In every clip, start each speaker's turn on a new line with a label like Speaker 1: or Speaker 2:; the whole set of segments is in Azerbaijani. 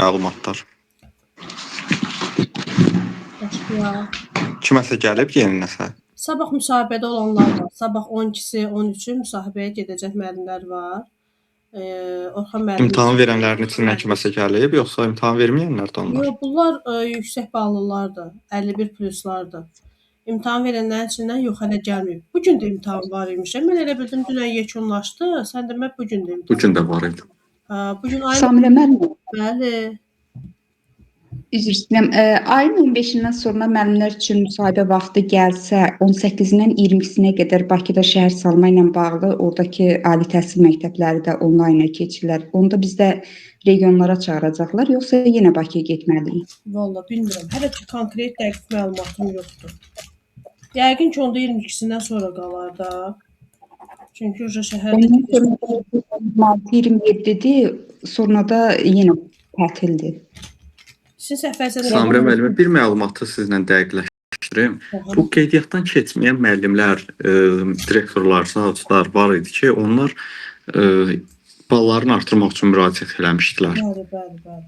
Speaker 1: Məlumatlar.
Speaker 2: Başlayaq.
Speaker 1: Kiməsə gəlib yeni nəsə?
Speaker 2: Sabah müsahibədə olanlar var. Sabah 12-si, 13-ü müsahibəyə gedəcək müəllimlər var. Orxan müəllim.
Speaker 1: İmtahan verənlərin içindən kiməsə gəlib, yoxsa imtahan verməyənlər də onlar?
Speaker 2: Yox, bunlar yüksək ballılardır. 51 pluslardır. İmtahan verənlərin içindən yox, hələ gəlməyib. Bu gün də imtahan var imiş. Mən elə bildim dünən yekunlaşdı. Sən demə bu gün də imtahan.
Speaker 1: Bu gün də var idi.
Speaker 2: Ha, bu gün ayın
Speaker 3: Samirə müəllim,
Speaker 2: bəli.
Speaker 3: Üzr istəyirəm. Ayın 15-dən sonra müəllimlər üçün müsahibə vaxtı gəlsə, 18-dən 20-sinə qədər Bakıda şəhər salma ilə bağlı oradakı ali təhsil məktəbləri də onlayna keçirlər. Onda bizdə regionlara çağıracaqlar, yoxsa yenə Bakıya getməliyik?
Speaker 2: Vallahi bilmirəm. Hələ ki konkret dəqiq məlumatım yoxdur. Yəqin ki onda 22-sindən sonra qalar da. Çünki uca şəhərdə
Speaker 3: Ondan sonra 26-27-dir, sonra da yenə tətildir.
Speaker 2: Sizin səhvənizə nə
Speaker 1: Samirə müəllimə bir məlumatı sizlə dəqiqləşdirim. Bu qeydiyyatdan keçməyən müəllimlər, direktorlar, savcılar var idi ki, onlar ballarını artırmaq üçün müraciət eləmişdilər.
Speaker 2: Bəli, bəli, bəli.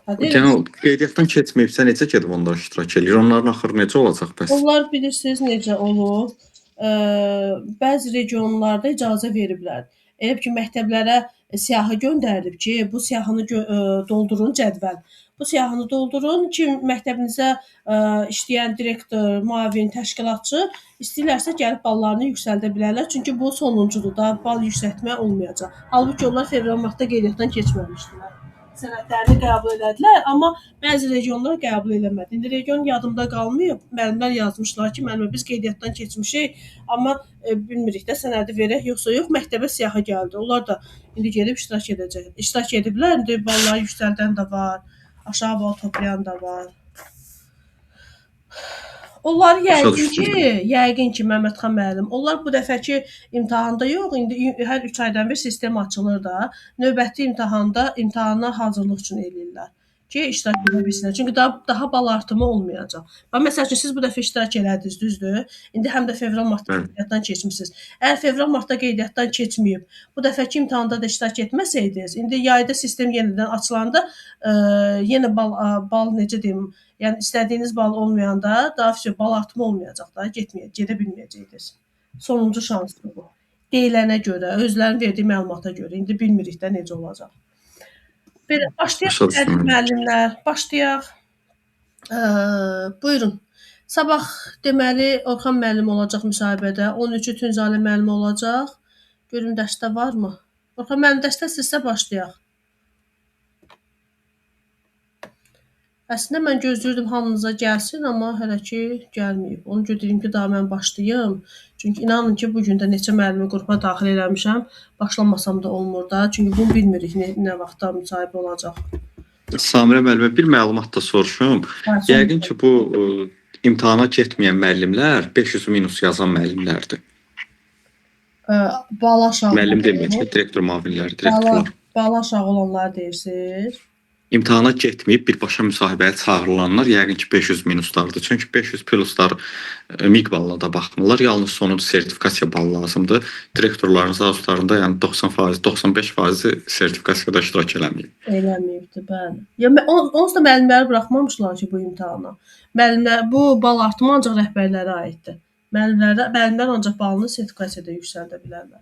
Speaker 2: Ha, deyirəm,
Speaker 1: Yəni o qeydiyyatdan keçməyibsə necə gedib onlar iştirak eləyir? Onların axırı necə olacaq bəs?
Speaker 2: Onlar bilirsiniz necə olub? Bəzi regionlarda icazə veriblər. Elə ki, məktəblərə siyahı göndərilib ki, bu siyahını doldurun cədvəl. Bu siyahını doldurun ki, məktəbinizə işləyən direktor, müavin, təşkilatçı istəyirlərsə gəlib ballarını yüksəldə bilərlər. Çünki bu sonuncudur da, bal yüksəltmə olmayacaq. Halbuki onlar fevral-martda qeydiyyatdan keçməmişdilər. Sənədlərini qəbul elədilər, amma bəzi regionlar qəbul eləmədi. İndi region yadımda qalmayıb. Müəllimlər yazmışlar ki, müəllimə biz qeydiyyatdan keçmişik, amma bilmirik də sənədi verək yoxsa yox. Məktəbə siyahı gəldi. Onlar da indi gedib iştirak edəcək. İştirak ediblər. İndi balları yüksəldən də var, aşağı bal toplayan da var. Onları yəqin ki, yəqin ki Məmmədxan müəllim, onlar bu dəfəki imtahanda yox, indi hər 3 aydan bir sistem açılır da, növbəti imtahanda imtahana hazırlıq üçün eləyirlər ki, iştirak edə bilsinlər. Çünki daha bal artımı olmayacaq. Bax, məsəl üçün siz bu dəfə iştirak elədiniz, düzdür? İndi həm də fevral-martda qeydiyyatdan keçmisiniz. Əgər fevral-martda qeydiyyatdan keçməyib, bu dəfəki imtahanda da iştirak etməsəydiniz, indi yayda sistem yenidən açılanda yenə bal necə deyim, yəni istədiyiniz bal olmayanda daha vəsə bal artımı olmayacaq da, gedə bilməyəcəktiniz. Sonuncu şansdır bu. Deyilənə görə, özlərinin verdiyi məlumata görə. İndi bilmirik də necə olacaq. Belə başlayaq müəllimlər, başlayaq. Buyurun. Sabah deməli Orxan müəllim olacaq müsahibədə, 13-ü Tünzalə müəllim olacaq. Görüm dərsdə varmı? Orxan müəllim dərsdəsizsə başlayaq. Əslində mən gözləyirdim hamınıza gəlsin, amma hələ ki gəlməyib. Onu görə deyim ki, daha mən başlayım. Çünki inanın ki, bu gün də neçə müəllimi qrupa daxil eləmişəm. Başlamasam da olmur da. Çünki bunu bilmirik nə vaxtda müsahibə olacaq.
Speaker 1: Samirə müəllimə bir məlumat da soruşum. Yəqin ki, bu imtahana getməyən müəllimlər 500 minus yazan müəllimlərdir.
Speaker 2: Bala aşağı.
Speaker 1: Müəllim deməyəcək, direktor müavinləri, direktorlar.
Speaker 2: Bala aşağı olanlar deyirsiniz.
Speaker 1: İmtahana getməyib birbaşa müsahibəyə çağırılanlar yəqin ki 500 minuslardır. Çünki 500 pluslar MİQ balına da baxmırlar. Yalnız sonuncu sertifikasiya balı lazımdır. Direktorların zavuzlarında yəni 90%, 95% sertifikasiyada iştirak eləməyib.
Speaker 2: Eləməyibdir, bəli. Ya onsuz da müəllimləri buraxmamışlar ki bu imtahana. Müəllimlər bu bal artımı ancaq rəhbərlərə aiddir. Müəllimlər ancaq balını sertifikasiyada yüksəldə bilərlər.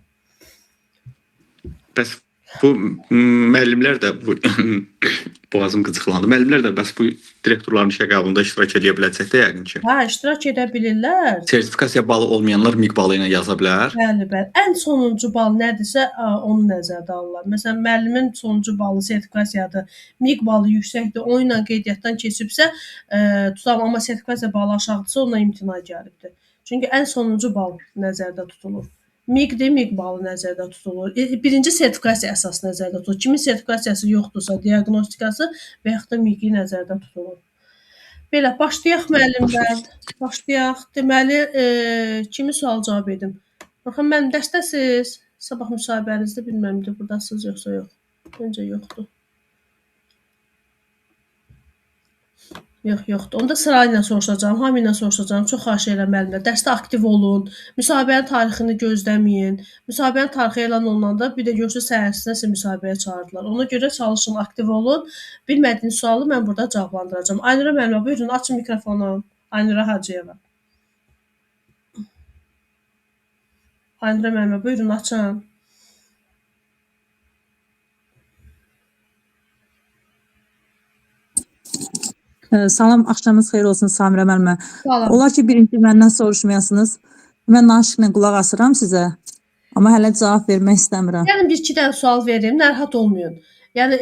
Speaker 1: Bəs bu müəllimlər də bu boğazım qıcıqlandı. Müəllimlər də bəs bu direktorların işə qəbulunda iştirak edə biləcək də yəqin ki.
Speaker 2: Hə, iştirak edə bilirlər.
Speaker 1: Sertifikasiya balı olmayanlar MİQ balı ilə yaza bilər.
Speaker 2: Bəli, bəli. Ən sonuncu bal nədirsə, onu nəzərdə alırlar. Məsələn, müəllimin sonuncu balı sertifikasiyadır, MİQ balı yüksəkdir, o ilə qeydiyyatdan keçibsə, tutalım, amma sertifikasiya balı aşağıdırsa, onunla imtina gəlibdir. Çünki ən sonuncu bal nəzərdə tutulur. MİQ-dir, MİQ balı nəzərdə tutulur. Birinci sertifikasiya əsas nəzərdə tutulur. Kimin sertifikasiyası yoxdursa, diaqnostikası və yaxud da MİQ-i nəzərdə tutulur. Belə, başlayaq müəllimlər. Başlayaq. Deməli, kimi sual cavab edim? Orxan müəllim, dərsdəsiz? Sabah müsahibənizdə bilmirəm, buradasınız yoxsa yox. Məncə yoxdur. Yox, yoxdur. Onda sırayla soruşacağam, hamı ilə soruşacağam. Çox xahiş edirəm müəllimlər, dərsdə aktiv olun. Müsahibənin tarixini gözləməyin. Müsahibənin tarixi elan olunanda bir də görürsünüz səhərsinə sizi müsahibəyə çağırdılar. Ona görə çalışın, aktiv olun. Bilmədiyiniz sualı mən burada cavablandıracağam. Aynura müəllimə, buyurun, açın mikrofonu. Aynura Hacıyeva. Aynura müəllimə, buyurun, açın.
Speaker 4: Salam, axşamınız xeyir olsun Samirə müəllimə.
Speaker 2: Salam.
Speaker 4: Olar ki, birinci məndən soruşmayasınız. Mən naşiqlə qulaq asıram sizə. Amma hələ cavab vermək istəmirəm.
Speaker 2: Gəlin bir-iki dənə sual verim, narahat olmayın. Yəni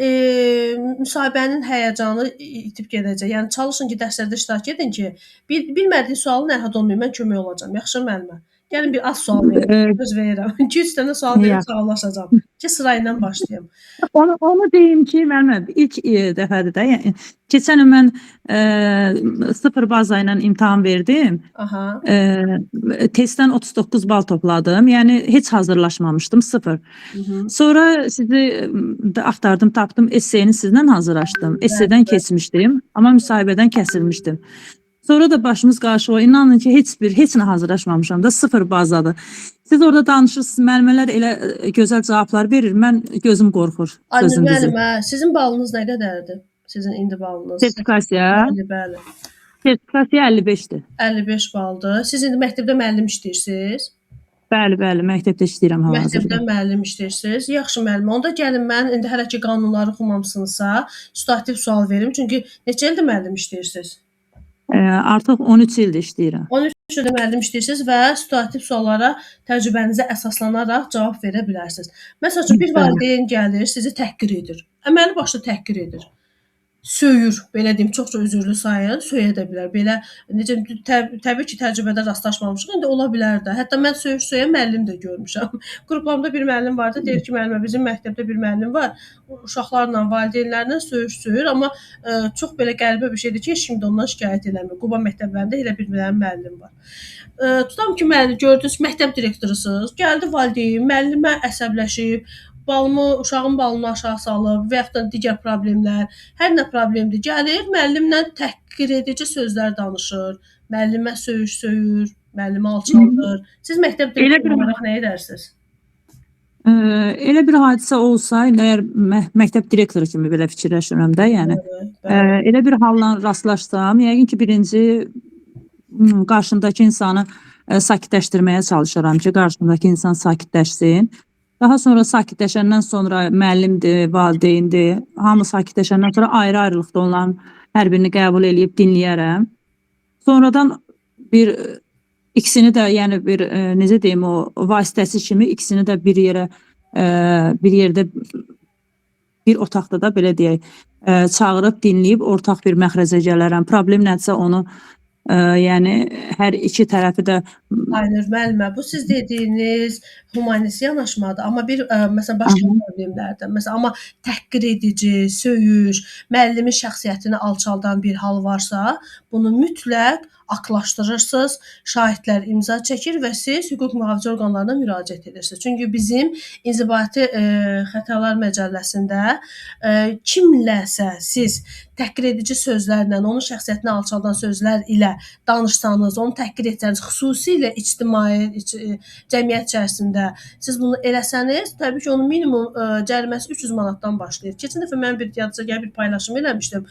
Speaker 2: müsahibənin həyəcanı itib gedəcək. Yəni çalışın ki, dərslərdə iştirak edin ki, bilmədiyiniz sualı narahat olmayın, mən kömək olacağam. Yaxşı müəllimə. Gəlin bir az sual verim, söz verirəm. 2-3 dənə sual verib sağollaşacağam ki, sırayla başlayım.
Speaker 4: Onu deyim ki, müəllimə, ilk dəfədir də. Yəni, keçən il mən sıfır baza ilə imtahan verdim.
Speaker 2: Aha.
Speaker 4: Testdən 39 bal topladım. Yəni heç hazırlaşmamışdım, sıfır.
Speaker 2: Hı -hı.
Speaker 4: Sonra sizi axtardım, tapdım. Esseyini sizlə hazırlaşdım. Essedən keçmişdim, amma müsahibədən kəsilmişdim. Sonra da başımız qarışıq oldu. İnanın ki, heç nə hazırlaşmamışam da, sıfır bazadır. Siz orada danışırsınız, müəllimələr elə gözəl cavablar verir. Mən gözüm qorxur.
Speaker 2: Aynur müəllimə, sizin balınız nə qədərdir? Sizin indi balınız?
Speaker 4: Sertifikasiya.
Speaker 2: Bəli, bəli.
Speaker 4: Sertifikasiya 55-dir.
Speaker 2: 55 baldır. Siz indi məktəbdə müəllim işləyirsiniz?
Speaker 4: Bəli, bəli, məktəbdə işləyirəm hal-hazırda.
Speaker 2: Məktəbdə müəllim işləyirsiniz. Yaxşı müəllim. Onda gəlin mən indi hələ ki qanunları oxumamısınızsa, situativ sual verim. Çünki neçə ildir müəllim işləyirsiniz?
Speaker 4: Artıq 13 ildir işləyirəm.
Speaker 2: 13 ildir müəllim işləyirsiniz və situativ suallara təcrübənizə əsaslanaraq cavab verə bilərsiniz. Məsəl üçün, bir valideyn gəlir, sizi təhqir edir. Əməli başlı təhqir edir. Söyür, belə deyim, çox-çox üzürlü sayın, söyə də bilər. Belə, necə, təbii ki, təcrübədə rastlaşmamışıq, indi ola bilər də. Hətta mən söyüş söyə müəllim də görmüşəm. Qruplarımda bir müəllim vardı, deyir ki, müəllimə, bizim məktəbdə bir müəllim var, uşaqlarla, valideynlərlə söyüş söyür, amma çox belə qəribə bir şeydir ki, heç kim də ondan şikayət eləmir. Quba məktəblərində elə bir müəllim var. Tutam ki, müəllim, gördünüz, məktəb direktorusunuz, gəldi valideyn, müəllimə əsəbləşib, balımı, uşağın balını aşağı salıb və yaxud da digər problemlər, hər nə problemdir, gəlir, müəllimlə təhqir edici sözlər danışır, müəllimə söyüş söyür, müəllimi alçaldır. Siz məktəb direktoru olaraq nə edərsiniz?
Speaker 4: Elə bir hadisə olsa, əgər məktəb direktoru kimi belə fikirləşirəm də, yəni, elə bir halla rastlaşsam, yəqin ki, birinci qarşımdakı insanı sakitləşdirməyə çalışaram ki, qarşımdakı insan sakitləşsin. Daha sonra sakitləşəndən sonra müəllimdir, valideyndir, hamı sakitləşəndən sonra ayrı-ayrılıqda onların hər birini qəbul eləyib dinləyərəm. Sonradan bir ikisini də, yəni bir necə deyim, o vasitəsi kimi ikisini də bir yerə, bir yerdə, bir otaqda da belə deyək, çağırıb dinləyib ortaq bir məxrəcə gələrəm. Problem nədirsə onu, yəni hər iki tərəfi də.
Speaker 2: Aynur müəllimə, bu siz dediyiniz humanist yanaşmadır, amma bir məsələn başqa problemlərdə, məsələn, amma təhqir edici, söyüş, müəllimin şəxsiyyətini alçaldan bir hal varsa, bunu mütləq aklaşdırırsınız, şahidlər imza çəkir və siz hüquq mühafizə orqanlarına müraciət edirsiniz. Çünki bizim İnzibati Xətalar Məcəlləsində kimləsə siz təhqir edici sözlərlə, onun şəxsiyyətini alçaldan sözlər ilə danışsanız, onu təhqir etsəniz, xüsusilə ictimai, cəmiyyət içərisində siz bunu eləsəniz, təbii ki, onun minimum cəriməsi 300 manatdan başlayır. Keçən dəfə mən bir yadınıza gəlib bir paylaşım eləmişdim.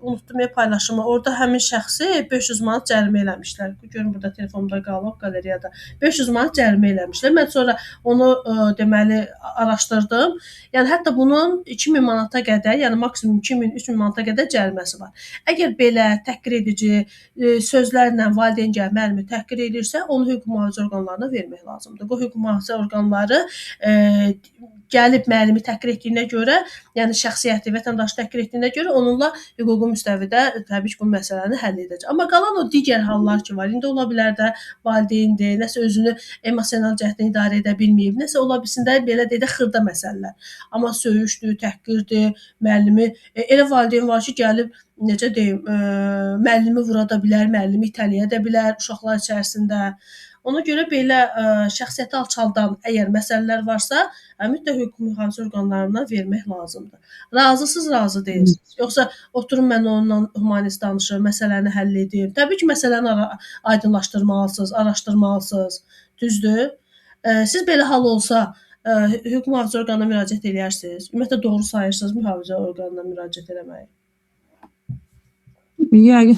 Speaker 2: Unutdum ya paylaşımı. Orada həmin şəxsi 500 manat cərimə eləmişlər. Görün, burada telefonumda qalıb, qaleriyada. 500 manat cərimə eləmişlər. Mən sonra onu deməli araşdırdım. Yəni hətta bunun 2000 manata qədər, yəni maksimum 2000-3000 manata qədər cəriməsi var. Əgər belə təhqir edici sözlərlə valideyn gəlib müəllimi təhqir edirsə, onu hüquq mühafizə orqanlarına vermək lazımdır. Bu hüquq mühafizə orqanları gəlib müəllimi təhqir etdiyinə görə, yəni şəxsiyyəti, vətəndaşı təhqir etdiyinə görə onunla hüquqi müstəvidə təbii ki, bu məsələni həll edəcək. Amma qalan o digər hallar ki var, indi ola bilər də valideyndir, nəsə özünü emosional cəhətdən idarə edə bilməyib, nəsə ola bilsin də belə deyək də xırda məsələlər. Amma söyüşdür, təhqirdir, müəllimi, elə valideyn var ki, gəlib, necə deyim, müəllimi vura da bilər, müəllimi itələyə də bilər uşaqlar içərisində. Ona görə belə şəxsiyyəti alçaldan əgər məsələlər varsa, mütləq hüquq mühafizə orqanlarına vermək lazımdır. Razısınız, razı deyilsiniz. Yoxsa oturun mən onunla humanist danışım, məsələni həll edim. Təbii ki, məsələni aydınlaşdırmalısınız, araşdırmalısınız. Düzdür? Siz belə hal olsa, hüquq mühafizə orqanına müraciət eləyərsiniz? Ümumiyyətlə doğru sayırsınız mühafizə orqanına müraciət eləməyi?
Speaker 4: Yəni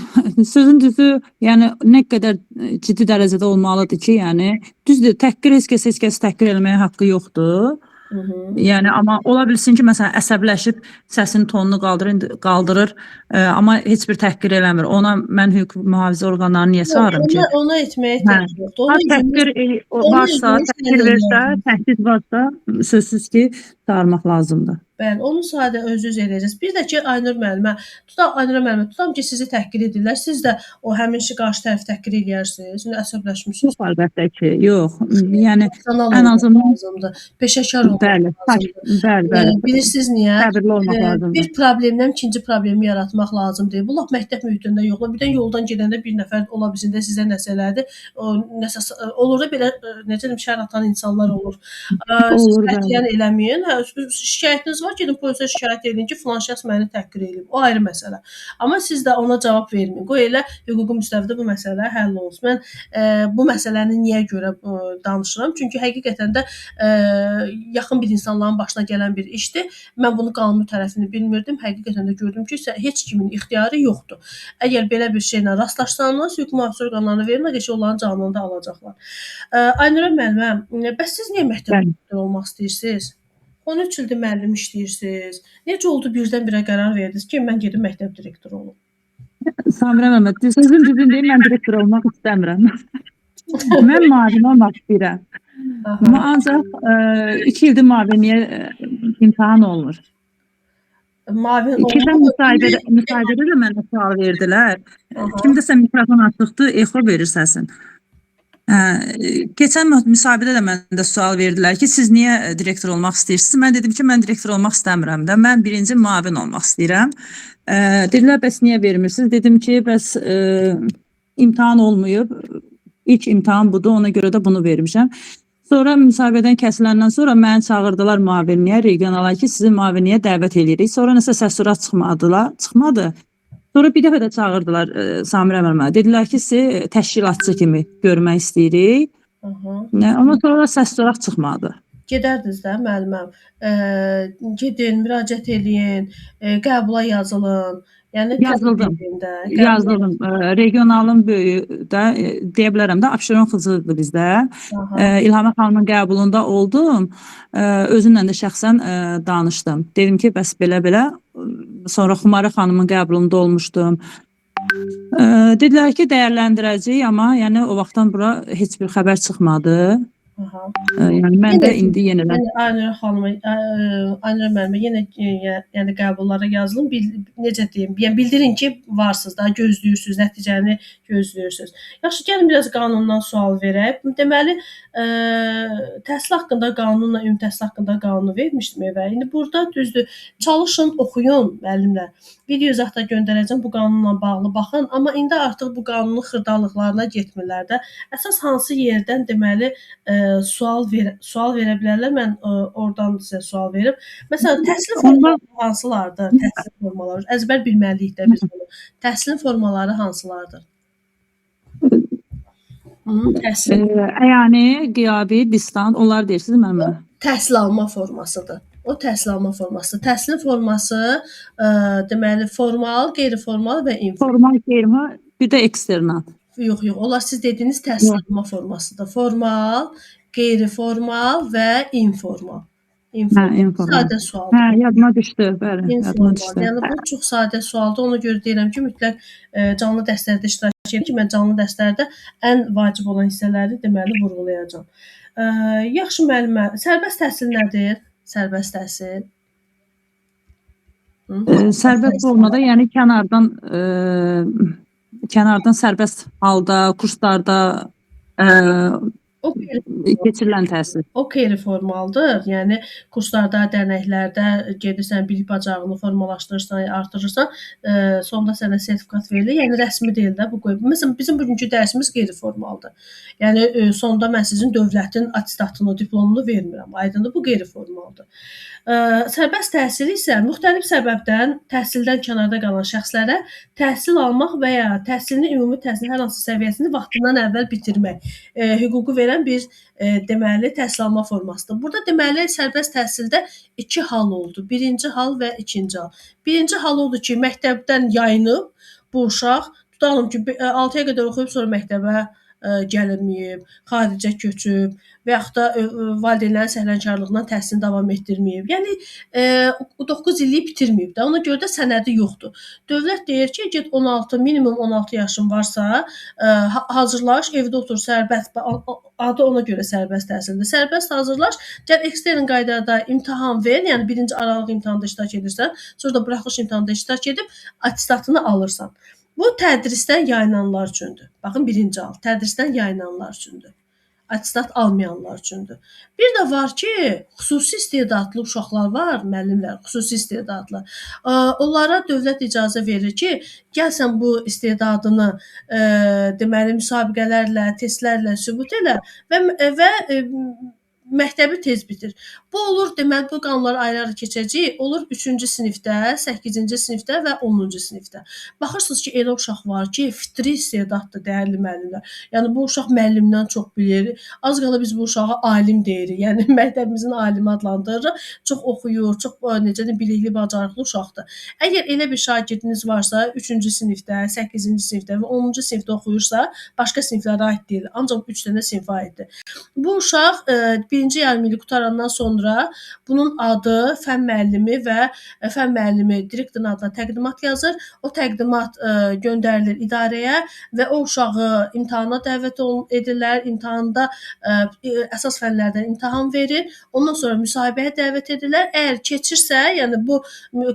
Speaker 4: sözün düzü, yəni nə qədər ciddi dərəcədə olmalıdır ki, yəni düzdür, təhqir heç kəs heç kəs təhqir eləməyə haqqı yoxdur.
Speaker 2: Hı -hı.
Speaker 4: Yəni amma ola bilsin ki, məsələn, əsəbləşib səsinin tonunu qaldırır, amma heç bir təhqir eləmir. Ona mən hüquq mühafizə orqanlarını niyə çağırım ki?
Speaker 2: Ona etməyə ehtiyac yoxdur.
Speaker 4: Ona təhqir varsa, təhqir versə, təhdid varsa, sözsüz ki, çağırmaq lazımdır.
Speaker 2: Bəli, onu sadə özünüz eləyəcəksiniz. Bir də ki, Aynur müəllimə, tutaq Aynur müəllimə, tutam ki, sizi təhqir edirlər, siz də o həmin işi qarşı tərəfi təhqir eləyərsiniz. İndi əsəbləşmisiniz.
Speaker 4: Yox, əlbəttə ki, yox. Yəni ən azından
Speaker 2: lazımdır. Peşəkar olmaq lazımdır.
Speaker 4: Bəli, bəli.
Speaker 2: Bilirsiniz niyə?
Speaker 4: Səbirli olmaq lazımdır.
Speaker 2: Bir problemdən ikinci problemi yaratmaq lazım deyil. Bu lap məktəb mühitində yox. Birdən yoldan gedəndə bir nəfər ola bilsin də sizə nəsə elədi. O nəsə olur da belə necə deyim, şər atan insanlar olur. Siz qətiyyən eləməyin. Hə, şikayətiniz var, gedin polisə şikayət edin ki, filan şəxs məni təhqir eləyib. O ayrı məsələ. Amma siz də ona cavab verməyin. Qoy elə hüquqi müstəvidə bu məsələ həll olunsun. Mən bu məsələni niyə görə danışıram? Çünki həqiqətən də yaxın bir insanların başına gələn bir işdir. Mən bunu qanuni tərəfini bilmirdim. Həqiqətən də gördüm ki, heç kimin ixtiyarı yoxdur. Əgər belə bir şeylə rastlaşsanız, hüquq mühafizə orqanlarına verin, ki, onların canını da alacaqlar. Aynura müəllimə, bəs siz niyə məktəb direktoru olmaq istəyirsiniz? 13 ildir müəllim işləyirsiniz. Necə oldu birdən-birə qərar verdiniz ki, mən gedim məktəb direktoru olum?
Speaker 4: Samirə müəllimə, sözün düzün deyim, mən direktor olmaq istəmirəm. Mən müavin olmaq istəyirəm. Amma ancaq 2 ildir müavinliyə imtahan olunur.
Speaker 2: Müavin
Speaker 4: İkidən müsahibədə də mənə sual verdilər. Kimdəsə mikrofon açıqdır, exo verir səsin. Keçən müsahibədə də mənə sual verdilər ki, siz niyə direktor olmaq istəyirsiniz? Mən dedim ki, mən direktor olmaq istəmirəm də. Mən birinci müavin olmaq istəyirəm. Dedilər, bəs niyə vermirsiniz? Dedim ki, bəs imtahan olmayıb. İlk imtahan budur, ona görə də bunu vermişəm. Sonra müsahibədən kəsiləndən sonra məni çağırdılar müavinliyə, regionala ki, sizi müavinliyə dəvət eləyirik. Sonra nəsə səs-surat çıxmadı. Sonra bir dəfə də çağırdılar Samirə müəllimə. Dedilər ki, sizi təşkilatçı kimi görmək istəyirik. Amma sonra səs-surat çıxmadı.
Speaker 2: Gedərdiniz də müəlliməm. Gedin, müraciət eləyin, qəbula yazılın. Yəni
Speaker 4: yazıldım. Yazıldım. Regionalın böyüyü də deyə bilərəm də Abşeron xızıdır bizdə. İlhamə xanımın qəbulunda oldum. Özümlə də şəxsən danışdım. Dedim ki, bəs belə-belə. Sonra Xumarə xanımın qəbulunda olmuşdum. Dedilər ki, dəyərləndirəcəyik, amma yəni o vaxtdan bura heç bir xəbər çıxmadı. Yəni mən də indi yenidən
Speaker 2: Aynur xanıma, Aynur müəllimə yenə yəni qəbullara yazılın. Necə deyim? Yəni bildirin ki, varsınız da, gözləyirsiniz, nəticəni gözləyirsiniz. Yaxşı, gəlin biraz qanundan sual verək. Deməli, təhsil haqqında qanunla ümumi təhsil haqqında qanunu vermişdim evə. İndi burada düzdür, çalışın, oxuyun müəllimlər. Video izah da göndərəcəm bu qanunla bağlı baxın, amma indi artıq bu qanunun xırdalıqlarına getmirlər də. Əsas hansı yerdən deməli sual verə bilərlər. Mən oradan sizə sual verim. Məsələn, təhsil formaları hansılardır? Təhsil formaları. Əzbər bilməliyik də biz bunu. Təhsilin formaları hansılardır? Təhsil.
Speaker 4: Əyani, qiyabi, distant, onlar deyirsiniz müəllimə.
Speaker 2: Təhsil alma formasıdır. O təhsil alma formasıdır. Təhsilin forması deməli formal, qeyri-formal və informal.
Speaker 4: Formal, qeyri-formal, bir də eksternat.
Speaker 2: Yox, yox. Onlar siz dediyiniz təhsil alma formasıdır. Formal, qeyri-formal və informal.
Speaker 4: İnformal.
Speaker 2: Sadə sualdır.
Speaker 4: Hə, yadıma düşdü. Bəli, yadıma düşdü.
Speaker 2: Yəni bu çox sadə sualdır. Ona görə deyirəm ki, mütləq canlı dərslərdə iştirak edin ki, mən canlı dərslərdə ən vacib olan hissələri deməli vurğulayacağam. Yaxşı müəllimə, sərbəst təhsil nədir? Sərbəst təhsil.
Speaker 4: Sərbəst formada, yəni kənardan sərbəst halda, kurslarda
Speaker 2: O
Speaker 4: keçirilən təhsil.
Speaker 2: O qeyri-formaldır. Yəni kurslarda, dərnəklərdə gedirsən, bilik bacarığını formalaşdırırsan, artırırsan, sonda sənə sertifikat verilir. Yəni rəsmi deyil də bu. Məsələn, bizim bugünkü dərsimiz qeyri-formaldır. Yəni sonda mən sizin dövlətin attestatını, diplomunu vermirəm. Aydındır, bu qeyri-formaldır. Sərbəst təhsil isə müxtəlif səbəbdən təhsildən kənarda qalan şəxslərə təhsil almaq və ya təhsilini, ümumi təhsilin hər hansı səviyyəsini vaxtından əvvəl bitirmək hüququ verən bir deməli təhsil alma formasıdır. Burada deməli sərbəst təhsildə iki hal oldu. Birinci hal və ikinci hal. Birinci hal odur ki, məktəbdən yayınıb bu uşaq, tutalım ki, 6-ya qədər oxuyub sonra məktəbə gəlməyib, xaricə köçüb və yaxud da valideynlərin səhlənkarlığından təhsilini davam etdirməyib. Yəni 9 illik bitirməyib də. Ona görə də sənədi yoxdur. Dövlət deyir ki, get 16, minimum 16 yaşın varsa, hazırlaş, evdə otur, sərbəst, adı ona görə sərbəst təhsildir. Sərbəst hazırlaş, gəl ekstern qaydada imtahan ver, yəni birinci aralıq imtahanda iştirak edirsən, sonra da buraxılış imtahanda iştirak edib attestatını alırsan. Bu tədrisdən yayınanlar üçündür. Baxın, birinci hal, tədrisdən yayınanlar üçündür. Attestat almayanlar üçündür. Bir də var ki, xüsusi istedadlı uşaqlar var, müəllimlər, xüsusi istedadlı. Onlara dövlət icazə verir ki, gəl sən bu istedadını deməli müsabiqələrlə, testlərlə sübut elə və məktəbi tez bitir. Bu olur, deməli, bu qanunları ayrı-ayrı keçəcəyik. Olur 3-cü sinifdə, 8-ci sinifdə və 10-cu sinifdə. Baxırsınız ki, elə uşaq var ki, fitri istedaddır, dəyərli müəllimlər. Yəni, bu uşaq müəllimdən çox bilir. Az qala biz bu uşağı alim deyirik. Yəni, məktəbimizin alimi adlandırırıq. Çox oxuyur, çox necə deyim, bilikli, bacarıqlı uşaqdır. Əgər elə bir şagirdiniz varsa, 3-cü sinifdə, 8-ci sinifdə və 10-cu sinifdə oxuyursa, başqa siniflərə aid deyil. Ancaq 3 dənə sinifə aiddir. Bu uşaq birinci yarım ili qutarandan sonra bunun adı fən müəllimi və fən müəllimi direktorun adına təqdimat yazır. O təqdimat göndərilir idarəyə və o uşağı imtahana dəvət edirlər. İmtahanda əsas fənlərdən imtahan verir. Ondan sonra müsahibəyə dəvət edirlər. Əgər keçirsə, yəni bu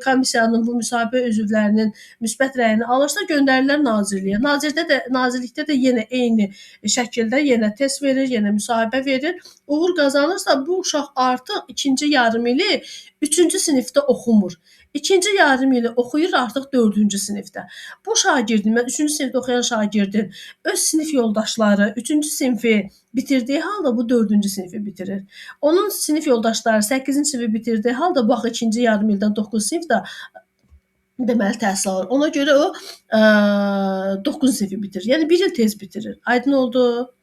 Speaker 2: komissiyanın, bu müsahibə üzvlərinin müsbət rəyini alırsa, göndərirlər nazirliyə. Nazirlikdə də yenə eyni şəkildə yenə test verir, yenə müsahibə verir. Uğur qazanırsa, bu uşaq artıq ikinci yarım ili 3-cü sinifdə oxumur. İkinci yarım ili oxuyur artıq 4-cü sinifdə. Bu şagirdin, mən 3-cü sinifdə oxuyan şagirdin öz sinif yoldaşları 3-cü sinfi bitirdiyi halda bu 4-cü sinfi bitirir. Onun sinif yoldaşları 8-ci sinfi bitirdiyi halda bu axı ikinci yarım ildən 9-cu sinifdə deməli təhsil alır. Ona görə o 9-cu sinfi bitirir. Yəni bir il tez bitirir. Aydın oldu?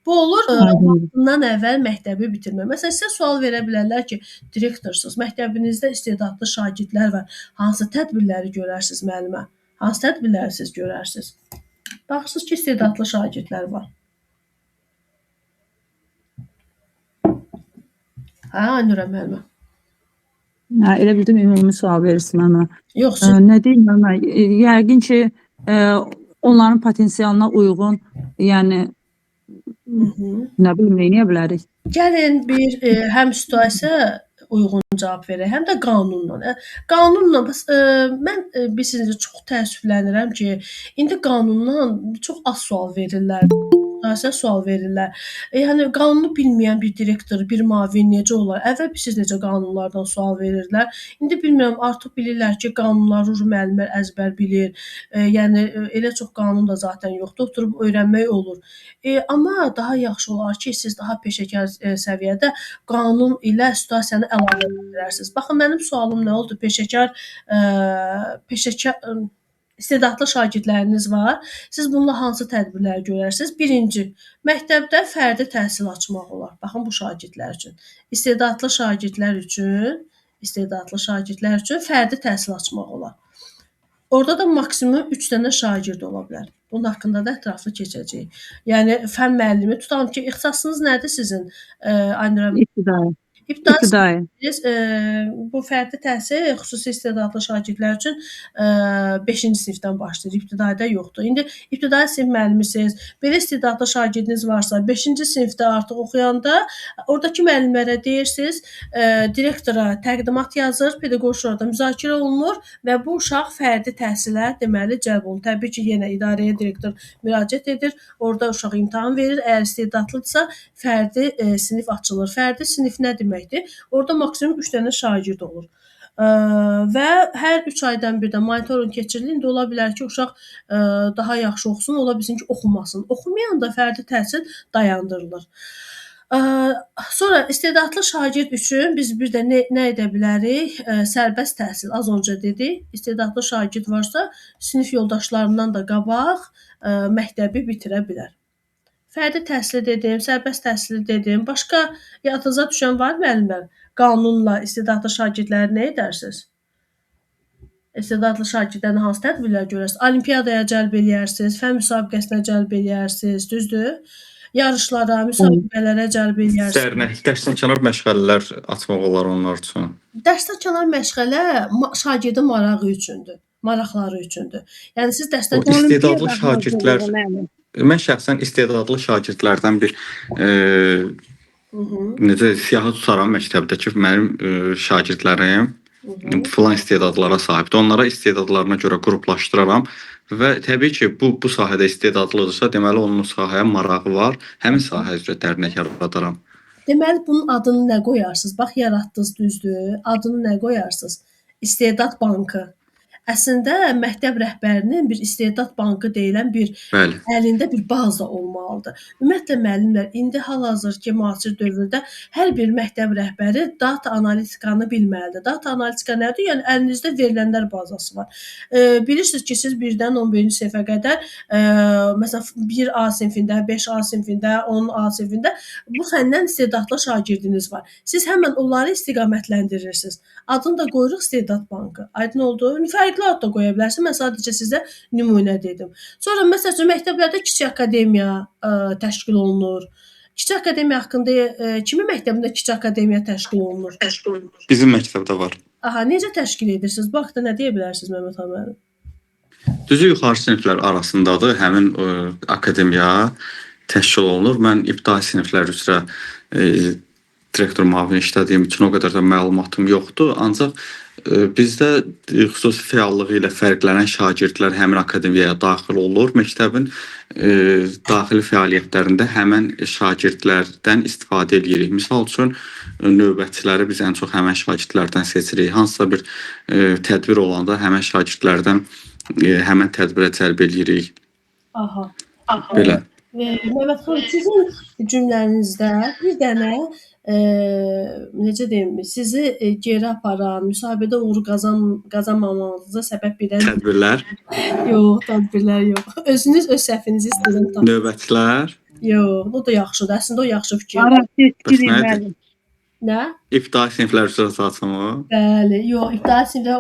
Speaker 2: Bu olur vaxtından əvvəl məktəbi bitirmək. Məsələn, sizə sual verə bilərlər ki, direktorsuz, məktəbinizdə istedadlı şagirdlər var. Hansı tədbirləri görərsiniz müəllimə? Hansı tədbirləri siz görərsiniz? Baxırsınız ki, istedadlı şagirdlər var. Hə, Aynurə müəllimə.
Speaker 4: Hə, elə bildim ümumi sual verirsin mənə.
Speaker 2: Yox, siz...
Speaker 4: Nə deyim mənə? Yəqin ki, onların potensialına uyğun, yəni nə bilim, nə edə bilərik?
Speaker 2: Gəlin bir həm situasiya uyğun cavab verək, həm də qanunla. Qanunla, mən bilirsiniz, çox təəssüflənirəm ki, indi qanundan çox az sual verirlər. Situasiya sual verirlər. Yəni qanunu bilməyən bir direktor, bir müavin necə olar? Əvvəl bilirsiniz necə qanunlardan sual verirdilər. İndi bilmirəm, artıq bilirlər ki, qanunları müəllimlər əzbər bilir. Yəni elə çox qanun da zaten yoxdur. Oturub öyrənmək olur. Amma daha yaxşı olar ki, siz daha peşəkar səviyyədə qanun ilə situasiyanı əlaqələndirərsiniz. Baxın, mənim sualım nə oldu? Peşəkar istedadlı şagirdləriniz var. Siz bununla hansı tədbirləri görərsiniz? Birinci, məktəbdə fərdi təhsil açmaq olar. Baxın, bu şagirdlər üçün. İstedadlı şagirdlər üçün fərdi təhsil açmaq olar. Orada da maksimum 3 dənə şagird ola bilər. Bunun haqqında da ətraflı keçəcəyik. Yəni, fən müəllimi, tutalım ki, ixtisasınız nədir sizin? Aynur?
Speaker 4: İbtidai.
Speaker 2: İbtidai
Speaker 4: İbtidai.
Speaker 2: Biz, bu fərdi təhsil xüsusi istedadlı şagirdlər üçün 5-ci sinifdən başlayır, ibtidaidə yoxdur. İndi ibtidai sinif müəllimisiniz, belə istedadlı şagirdiniz varsa, 5-ci sinifdə artıq oxuyanda oradakı müəllimlərə deyirsiniz, direktora təqdimat yazır, pedaqoji şurada müzakirə olunur və bu uşaq fərdi təhsilə deməli cəlb olunur. Təbii ki, yenə idarəyə direktor müraciət edir, orada uşaq imtahan verir, əgər istedadlıdırsa fərdi sinif açılır. Fərdi sinif nə deməkdir? Orada maksimum 3 dənə şagird olur. Və hər 3 aydan bir də monitorinq keçirilir. İndi ola bilər ki, uşaq daha yaxşı oxusun, ola bilsin ki, oxumasın. Oxumayanda fərdi təhsil dayandırılır. Sonra istedadlı şagird üçün biz bir də nə edə bilərik? Sərbəst təhsil, az öncə dedik. İstedadlı şagird varsa, sinif yoldaşlarından da qabaq məktəbi bitirə bilər. Fərdi təhsili dedim, sərbəst təhsili dedim. Başqa yadınıza düşən var müəllimlər? Qanunla istedadlı şagirdləri nə edərsiniz? İstedadlı şagirdlərini hansı tədbirlər görərsiniz? Olimpiyadaya cəlb eləyərsiniz, fənn müsabiqəsinə cəlb eləyərsiniz, düzdür? Yarışlara, müsabiqələrə cəlb eləyərsiniz.
Speaker 1: Dərnək, dərsdən kənar məşğələlər açmaq olar onlar üçün.
Speaker 2: Dərsdən kənar məşğələ şagirdin marağı üçündür, maraqları üçündür. Yəni siz dərsdən
Speaker 1: O istedadlı
Speaker 5: Olimpiyada
Speaker 1: şagirdlər,
Speaker 5: hazırlığı müəllim.
Speaker 1: mən şəxsən istedadlı şagirdlərdən bir necə siyahı tutaram məktəbdə ki, mənim şagirdlərim filan istedadlara sahibdir. Onlara istedadlarına görə qruplaşdıraram və təbii ki, bu sahədə istedadlıdırsa, deməli onun o sahəyə marağı var. Həmin sahə üzrə dərnək yaradaram.
Speaker 2: Deməli bunun adını nə qoyarsınız? Bax yaratdınız, düzdür? Adını nə qoyarsınız? İstedad bankı. Əslində məktəb rəhbərinin bir istedad bankı deyilən bir
Speaker 1: Bəli.
Speaker 2: əlində bir baza olmalıdır. Ümumiyyətlə müəllimlər indi hal-hazırki müasir dövrdə hər bir məktəb rəhbəri data analitikanı bilməlidir. Data analitika nədir? Yəni əlinizdə verilənlər bazası var. Bilirsiniz ki, siz 1-dən 11-ci sinifə qədər, məsələn 1A sinifində, 5A sinifində, 10A sinifində bu fəndən istedadlı şagirdiniz var. Siz həmən onları istiqamətləndirirsiniz. Adını da qoyuruq İstedad bankı. Aydın oldu? Fərqli ad da qoya bilərsiniz. Mən sadəcə sizə nümunə dedim. Sonra məsəl üçün məktəblərdə kiçik akademiya təşkil olunur. Kiçik akademiya haqqında kimin məktəbində kiçik akademiya təşkil olunur?
Speaker 1: Bizim məktəbdə var.
Speaker 2: Aha, necə təşkil edirsiniz? Bu haqda nə deyə bilərsiniz Məmməd xan müəllim?
Speaker 1: Düzü yuxarı siniflər arasındadır həmin akademiya təşkil olunur. Mən ibtidai siniflər üzrə direktor müavini işlədiyim üçün o qədər də məlumatım yoxdur. Ancaq bizdə xüsusi fəallığı ilə fərqlənən şagirdlər həmin akademiyaya daxil olur. Məktəbin daxili fəaliyyətlərində həmin şagirdlərdən istifadə edirik. Misal üçün növbətçiləri biz ən çox həmin şagirdlərdən seçirik. Hansısa bir tədbir olanda həmin şagirdlərdən həmin tədbirə cəlb edirik.
Speaker 2: Aha.
Speaker 1: Belə.
Speaker 2: Məmməd xan, sizin cümlənizdə bir dənə necə deyim, sizi geri aparan, müsahibədə uğur qazanmamanıza səbəb bilən
Speaker 1: Tədbirlər,
Speaker 2: Yox, tədbirlər yox. Özünüz öz səhvinizi istədim tapın.
Speaker 1: növbətçilər,
Speaker 2: Yox, o da yaxşıdır. Əslində o yaxşı fikirdir.
Speaker 5: Ara
Speaker 1: Bəs
Speaker 5: seçkilik
Speaker 1: nədir?
Speaker 5: müəllim.
Speaker 2: Nə?
Speaker 1: İbtidai siniflər üzrə zaten o.
Speaker 2: Bəli, yox, ibtidai sinifdə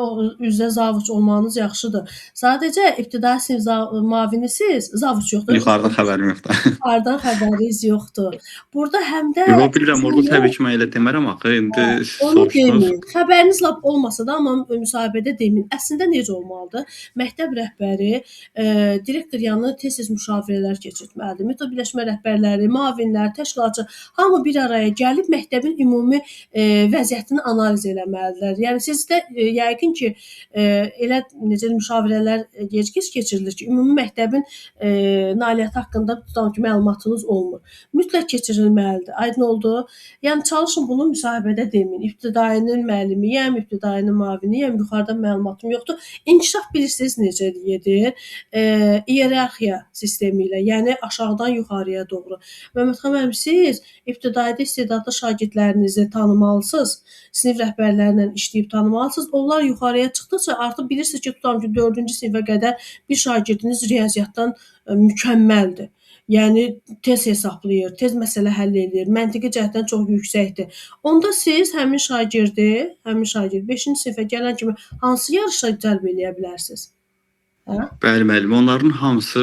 Speaker 2: üzrə zavuç olmanız yaxşıdır. Sadəcə ibtidai sinif mavinisiz, zavuç yoxdur.
Speaker 1: Yuxarıdan xəbərim yoxdur.
Speaker 2: Yuxarıdan xəbəriniz yoxdur. Burada həm də
Speaker 1: Yox, bilirəm, orada təbii ki, mən elə demərəm axı. İndi siz
Speaker 2: Onu
Speaker 1: soruşdunuz.
Speaker 2: deməyin. Xəbəriniz lap olmasa da, amma müsahibədə deməyin. Əslində necə olmalıdır? Məktəb rəhbəri, direktor yanına tez-tez müşavirələr keçirtməlidir. Metod birləşmə rəhbərləri, müavinlər, təşkilatçı hamı bir araya gəlib məktəbin ümumi vəziyyətini analiz eləməlidirlər. Yəni sizdə yəqin ki, elə necə müşavirələr gec-gec keçirilir ki, ümumi məktəbin nailiyyəti haqqında tutalım ki, məlumatınız olmur. Mütləq keçirilməlidir. Aydın oldu? Yəni çalışın bunu müsahibədə deməyin. İbtidainin müəllimiyəm, ibtidainin müaviniyəm, yuxarıdan məlumatım yoxdur. İnkişaf bilirsiniz necə gedir? İyerarxiya sistemi ilə, yəni aşağıdan yuxarıya doğru. Məmmədxan müəllim, siz ibtidaidə istedadlı şagirdlərinizi tanımalısınız, sinif rəhbərləri ilə işləyib tanımalısınız. Onlar yuxarıya çıxdıqca artıq bilirsiniz ki, tutalım ki, 4-cü sinifə qədər bir şagirdiniz riyaziyyatdan mükəmməldir. Yəni tez hesablayır, tez məsələ həll eləyir, məntiqi cəhətdən çox yüksəkdir. Onda siz həmin şagirdi 5-ci sinifə gələn kimi hansı yarışa cəlb eləyə bilərsiniz? Hə?
Speaker 1: Bəli, müəllim, onların hamısı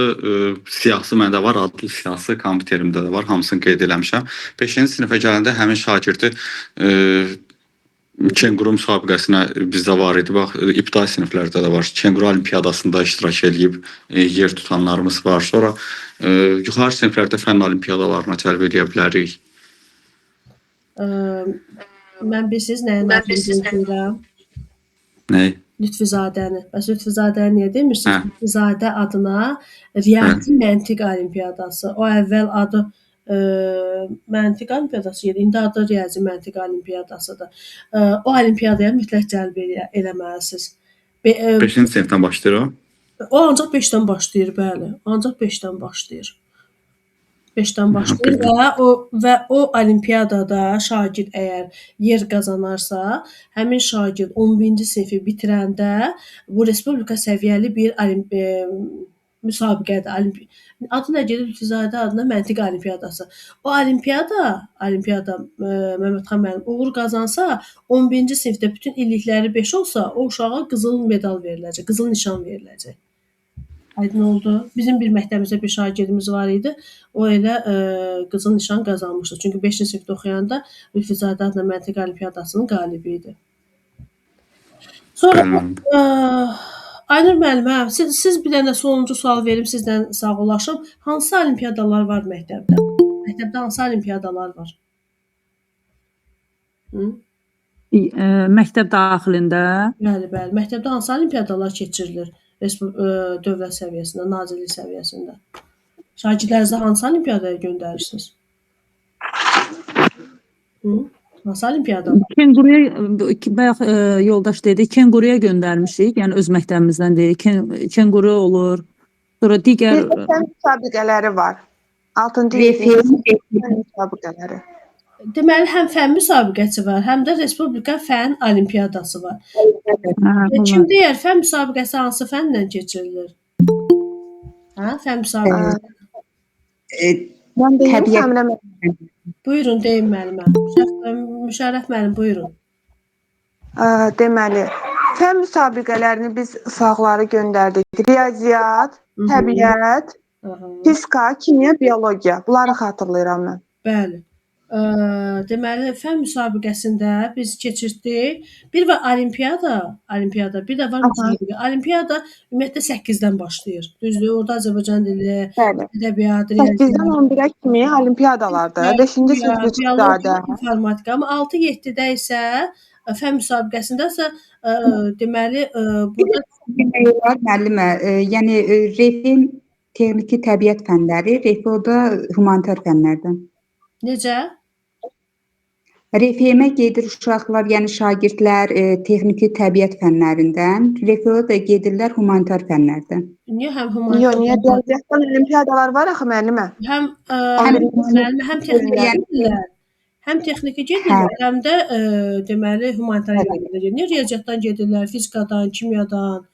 Speaker 1: siyahısı məndə var, adlı siyahısı kompüterimdə də var, hamısını qeyd eləmişəm. 5-ci sinifə gələndə həmin şagirdi kenguru müsabiqəsinə bizdə var idi. Bax, ibtidai siniflərdə də var. Kenguru olimpiyadasında iştirak eləyib yer tutanlarımız var. Sonra yuxarı siniflərdə fənn olimpiyadalarına cəlb eləyə bilərik.
Speaker 2: Mən bilirsiniz nəyin adını gözləyirəm?
Speaker 1: Nə?
Speaker 2: Lütfüzadəni. Bəs Lütfüzadəni niyə demirsiniz?
Speaker 1: Hə.
Speaker 2: Lütfüzadə adına riyazi məntiq olimpiyadası. O əvvəl adı məntiq olimpiyadası idi. İndi adı riyazi məntiq olimpiyadasıdır. O olimpiyadaya mütləq cəlb eləməlisiniz.
Speaker 1: 5-ci sinifdən başlayır o.
Speaker 2: O ancaq 5-dən başlayır, bəli. Ancaq 5-dən başlayır. 5-dən başlayır və o olimpiyadada şagird əgər yer qazanarsa, həmin şagird 11-ci sinfi bitirəndə bu respublika səviyyəli bir müsabiqədir. Adı nə gedir? Lütfüzadə adına məntiq olimpiyadası. O olimpiyada Məmmədxan müəllim uğur qazansa, 11-ci sinifdə bütün illikləri 5 olsa, o uşağa qızıl medal veriləcək, qızıl nişan veriləcək. Aydın oldu. Bizim bir məktəbimizdə bir şagirdimiz var idi. O elə qızıl nişan qazanmışdı. Çünki 5-ci sinifdə oxuyanda Lütfüzadə adına məntiq olimpiyadasının qalibi idi. Sonra Aynur müəllim, hə, siz bir dənə sonuncu sual verim, sizdən sağollaşım. Hansı olimpiyadalar var məktəbdə? Məktəbdə hansı olimpiyadalar var? Hı?
Speaker 4: Məktəb daxilində
Speaker 2: Bəli, bəli. Məktəbdə hansı olimpiyadalar keçirilir? Dövlət səviyyəsində, nazirlik səviyyəsində. Şagirdlərinizi hansı olimpiyadaya göndərirsiniz? Hı? Hansı olimpiyada?
Speaker 4: Kenguruya bayaq yoldaş dedi, kenguruya göndərmişik. Yəni öz məktəbimizdən deyil. Kenguru olur. Sonra digər
Speaker 5: Bir də fənn müsabiqələri var. 6-cı,
Speaker 3: RFM
Speaker 5: 7-ci fənn müsabiqələri.
Speaker 2: Deməli, həm fənn müsabiqəsi var, həm də Respublika fənn olimpiyadası var.
Speaker 4: Hə,
Speaker 2: Kim deyər fənn müsabiqəsi hansı fənnən keçirilir? Hə, fənn müsabiqəsi.
Speaker 5: Mən deyim,
Speaker 3: Təbiət-
Speaker 5: Səmirə müəllim.
Speaker 2: Buyurun, deyin müəllimə. Müşərrəf müəllim, buyurun.
Speaker 5: Deməli, fənn müsabiqələrini biz uşaqları göndərdik. Riyaziyyat, təbiət, fizika, kimya, biologiya. Bunları xatırlayıram mən.
Speaker 2: Bəli. Deməli, fənn müsabiqəsində biz keçirtdik. Bir var olimpiyada, bir də var müsabiqə. Olimpiyada ümumiyyətlə 8-dən başlayır. Düzdür, orada Azərbaycan dili,
Speaker 5: Bəli.
Speaker 2: ədəbiyyat,
Speaker 5: 8-dən 11-ə kimi olimpiyadalardır. 5-ci sinif
Speaker 2: biologiya, informatika. Amma 6-7-də isə fənn müsabiqəsində isə deməli burada
Speaker 3: demək olar müəllimə, yəni RFM texniki təbiət fənləri, RFO-da humanitar fənlərdən.
Speaker 2: Necə?
Speaker 3: RFM-ə gedir uşaqlar, yəni şagirdlər texniki təbiət fənlərindən, RFO-da da gedirlər humanitar fənlərdən.
Speaker 2: Niyə həm humanitar?
Speaker 5: Yox, niyə riyaziyyatdan olimpiyadalar var axı müəllimə?
Speaker 2: Həm müəllimə həm texniki gedirlər. Həm texniki gedirlər, həm də deməli humanitar fənlərdən gedirlər. Niyə riyaziyyatdan gedirlər, fizikadan, kimyadan?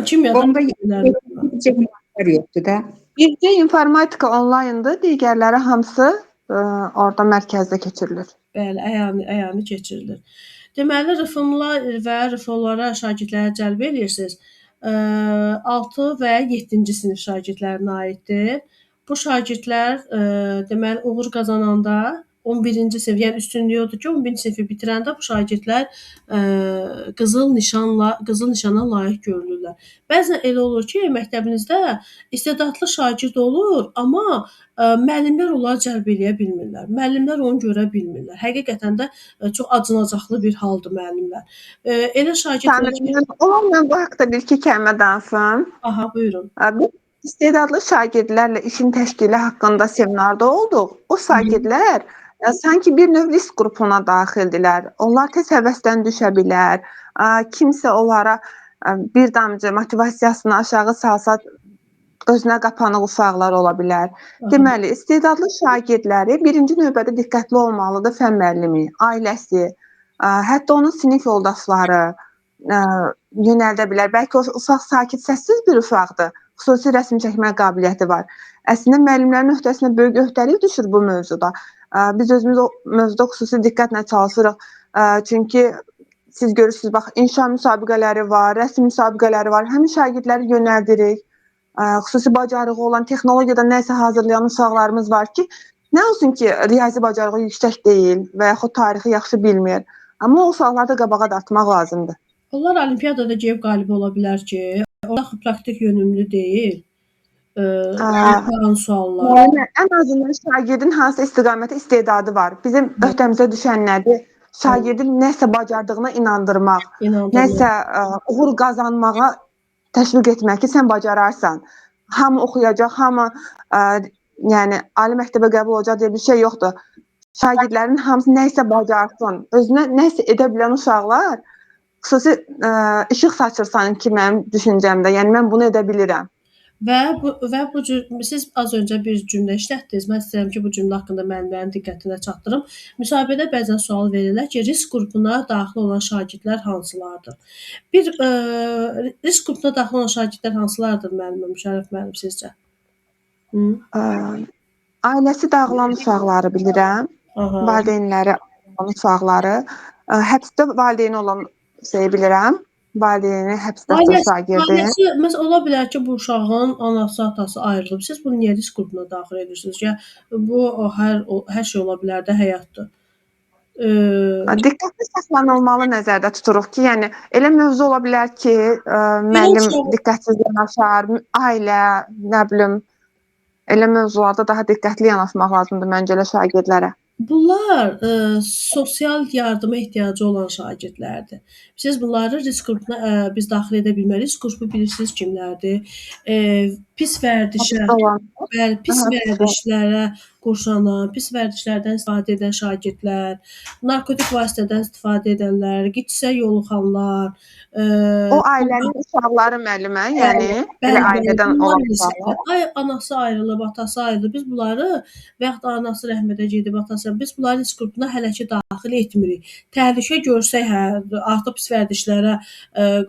Speaker 2: Kimyadan
Speaker 3: Onda
Speaker 2: gedirlər.
Speaker 3: bircə humanitar yoxdur da.
Speaker 5: Bircə informatika onlayndır, digərləri hamısı orada mərkəzdə keçirilir.
Speaker 2: Bəli, əyani keçirilir. Deməli, RFM-lar və RFO-lara şagirdləri cəlb edirsiniz. 6 və 7-ci sinif şagirdlərinə aiddir. Bu şagirdlər deməli uğur qazananda 11-ci sinif, yəni üstünlüyü odur ki, 11-ci sinfi bitirəndə bu şagirdlər qızıl nişana layiq görülürlər. Bəzən elə olur ki, məktəbinizdə istedadlı şagird olur, amma müəllimlər onları cəlb eləyə bilmirlər. Müəllimlər onu görə bilmirlər. Həqiqətən də çox acınacaqlı bir haldır müəllimlər. Elə şagirdlər ki...
Speaker 5: Ola mən bu haqda bir-iki kəlmə danışım.
Speaker 2: Aha, buyurun.
Speaker 5: Biz istedadlı şagirdlərlə işin təşkili haqqında seminarda olduq. O şagirdlər sanki bir növ risk qrupuna daxildilər. Onlar tez həvəsdən düşə bilər. Kimsə onlara bir damcı motivasiyasını aşağı salsa özünə qapanıq uşaqlar ola bilər. Deməli, istedadlı şagirdləri birinci növbədə diqqətli olmalıdır fənn müəllimi, ailəsi, hətta onun sinif yoldaşları yönəldə bilər. Bəlkə o uşaq sakit, səssiz bir uşaqdır. Xüsusi rəsm çəkmə qabiliyyəti var. Əslində, müəllimlərin öhdəsinə böyük öhdəlik düşür bu mövzuda. Biz özümüz o mövzuda xüsusi diqqətlə çalışırıq. Çünki Siz görürsünüz, bax, inşa müsabiqələri var, rəsm müsabiqələri var. Həmin şagirdləri yönəldirik. Xüsusi bacarığı olan, texnologiyada nəsə hazırlayan uşaqlarımız var ki, nə olsun ki, riyazi bacarığı yüksək deyil və yaxud tarixi yaxşı bilmir. Amma o uşaqları da qabağa dartmaq lazımdır.
Speaker 2: Onlar olimpiyadada gedib qalib ola bilər ki, orada axı praktik yönümlü deyil. İmtahan sualları.
Speaker 5: Yəni, ən azından şagirdin hansı istiqamətə istedadı var. Bizim öhdəmizə düşən nədir? Şagirdin nəsə bacardığına inandırmaq,
Speaker 2: İnandırmaq.
Speaker 5: nəsə uğur qazanmağa təşviq etmək ki, sən bacararsan. Hamı oxuyacaq, hamı yəni ali məktəbə qəbul olacaq deyə bir şey yoxdur. Şagirdlərin hamısı nəsə bacarsın, özünə nəsə edə bilən uşaqlar xüsusi işıq saçır sanki mənim düşüncəmdə. Yəni mən bunu edə bilirəm.
Speaker 2: Və bu cür siz az öncə bir cümlə işlətdiniz. Mən istəyirəm ki, bu cümlə haqqında müəllimlərin diqqətinə çatdırım. Müsahibədə bəzən sual verirlər ki, risk qrupuna daxil olan şagirdlər hansılardır? Bir risk qrupuna daxil olan şagirdlər hansılardır müəllimə, Müşərrəf müəllim sizcə? Hı?
Speaker 5: Ailəsi dağılan uşaqları bilirəm.
Speaker 2: Aha.
Speaker 5: Valideynləri olan uşaqları, həbsdə valideyni olan şeyi bilirəm. Valideyni həbsdə şagirdin.
Speaker 2: Ailəsi, məsələn, ola bilər ki, bu uşağın anası, atası ayrılıb. Siz bunu niyə risk qrupuna daxil edirsiniz? Ya bu hər şey ola bilər də, həyatdır.
Speaker 5: Diqqətli saxlanılmalı nəzərdə tuturuq ki, yəni elə mövzu ola bilər ki, müəllim diqqətsiz yanaşar, ailə, nə bilim, elə mövzularda daha diqqətli yanaşmaq lazımdır məncə elə şagirdlərə.
Speaker 2: Bunlar sosial yardıma ehtiyacı olan şagirdlərdir. Siz bunları risk qrupuna biz daxil edə bilmərik. Risk qrupu bilirsiniz kimlərdir? Pis vərdişə, bəli, pis vərdişlərə qurşanan, pis vərdişlərdən istifadə edən şagirdlər, narkotik vasitədən istifadə edənlər, qitsə yoluxanlar.
Speaker 5: O ailənin uşaqları müəllimə, yəni elə ailədən olan uşaqlar.
Speaker 2: Ay, anası ayrılıb, atası ayrılıb. Biz bunları və yaxud da anası rəhmətə gedib, atası, biz bunları risk qrupuna hələ ki daxil etmirik. Təhlükə görsək, hə, artıq pis vərdişlərə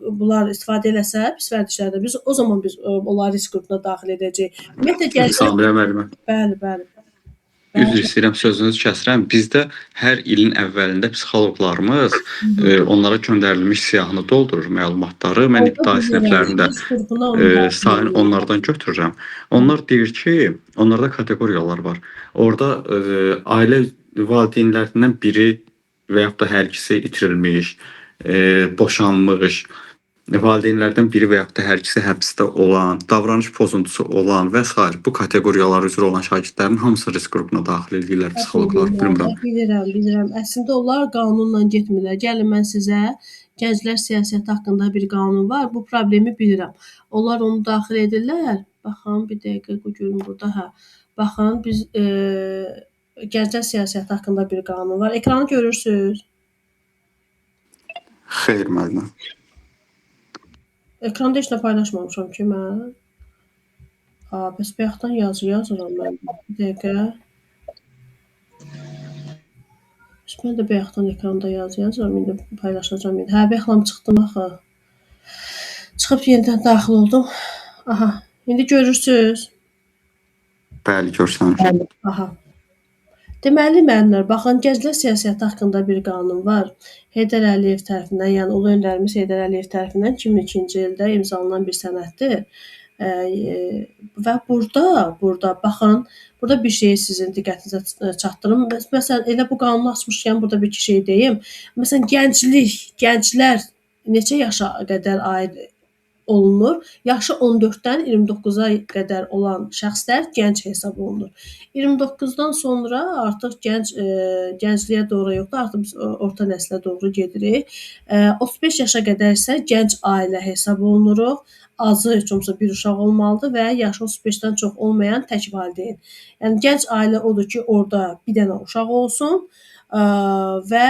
Speaker 2: bunlar istifadə eləsə, pis vərdişlərdə biz o zaman biz onları risk qrupuna daxil edəcəyik. Ümumiyyətlə gəlsək.
Speaker 1: Samirə müəllimə.
Speaker 2: Bəli, bəli.
Speaker 1: Üzr istəyirəm, sözünüzü kəsirəm. Bizdə hər ilin əvvəlində psixoloqlarımız onlara göndərilmiş siyahını doldurur məlumatları. Mən ibtidai siniflərində sayını onlardan götürürəm. Onlar deyir ki, onlarda kateqoriyalar var. Orada ailə valideynlərindən biri və yaxud da hər ikisi itirilmiş, boşanmış, valideynlərdən biri və yaxud da hər ikisi həbsdə olan, davranış pozuntusu olan və s. bu kateqoriyalar üzrə olan şagirdlərin hamısı risk qrupuna daxil edirlər psixoloqlar, bilmirəm.
Speaker 2: Bilirəm, bilirəm. Əslində onlar qanunla getmirlər. Gəlin mən sizə gənclər siyasəti haqqında bir qanun var. Bu problemi bilirəm. Onlar onu daxil edirlər. Baxın, bir dəqiqə görün burada. Hə. Baxın, biz gənclər siyasəti haqqında bir qanun var. Ekranı görürsünüz?
Speaker 1: Xeyr, müəllimə.
Speaker 2: Ekranda heç nə paylaşmamışam ki mən. Bəs bayaqdan yazı yazıram mən. Bir dəqiqə. Bəs mən də bayaqdan ekranda yazı yazıram. İndi paylaşacağam. İndi. Hə, bayaqlam çıxdım axı. Çıxıb yenidən daxil oldum. Aha, indi görürsünüz.
Speaker 1: Bəli, görsənir.
Speaker 2: Aha. Deməli, müəllimlər, baxın, gənclər siyasəti haqqında bir qanun var. Heydər Əliyev tərəfindən, yəni ulu öndərimiz Heydər Əliyev tərəfindən 2002-ci ildə imzalanan bir sənəddir. Və burada baxın, burada bir şeyi sizin diqqətinizə çatdırım. Məsələn, elə bu qanunu açmışkən burada bir iki şey deyim. Məsələn, gənclik, gənclər neçə yaşa qədər aid olunur? Yaşı 14-dən 29-a qədər olan şəxslər gənc hesab olunur. 29-dan sonra artıq gəncliyə doğru yoxdur, artıq biz orta nəslə doğru gedirik. 35 yaşa qədər isə gənc ailə hesab olunuruq. Azı heç olmasa bir uşaq olmalıdır və yaşı 35-dən çox olmayan tək valideyn. Yəni gənc ailə odur ki, orada bir dənə uşaq olsun və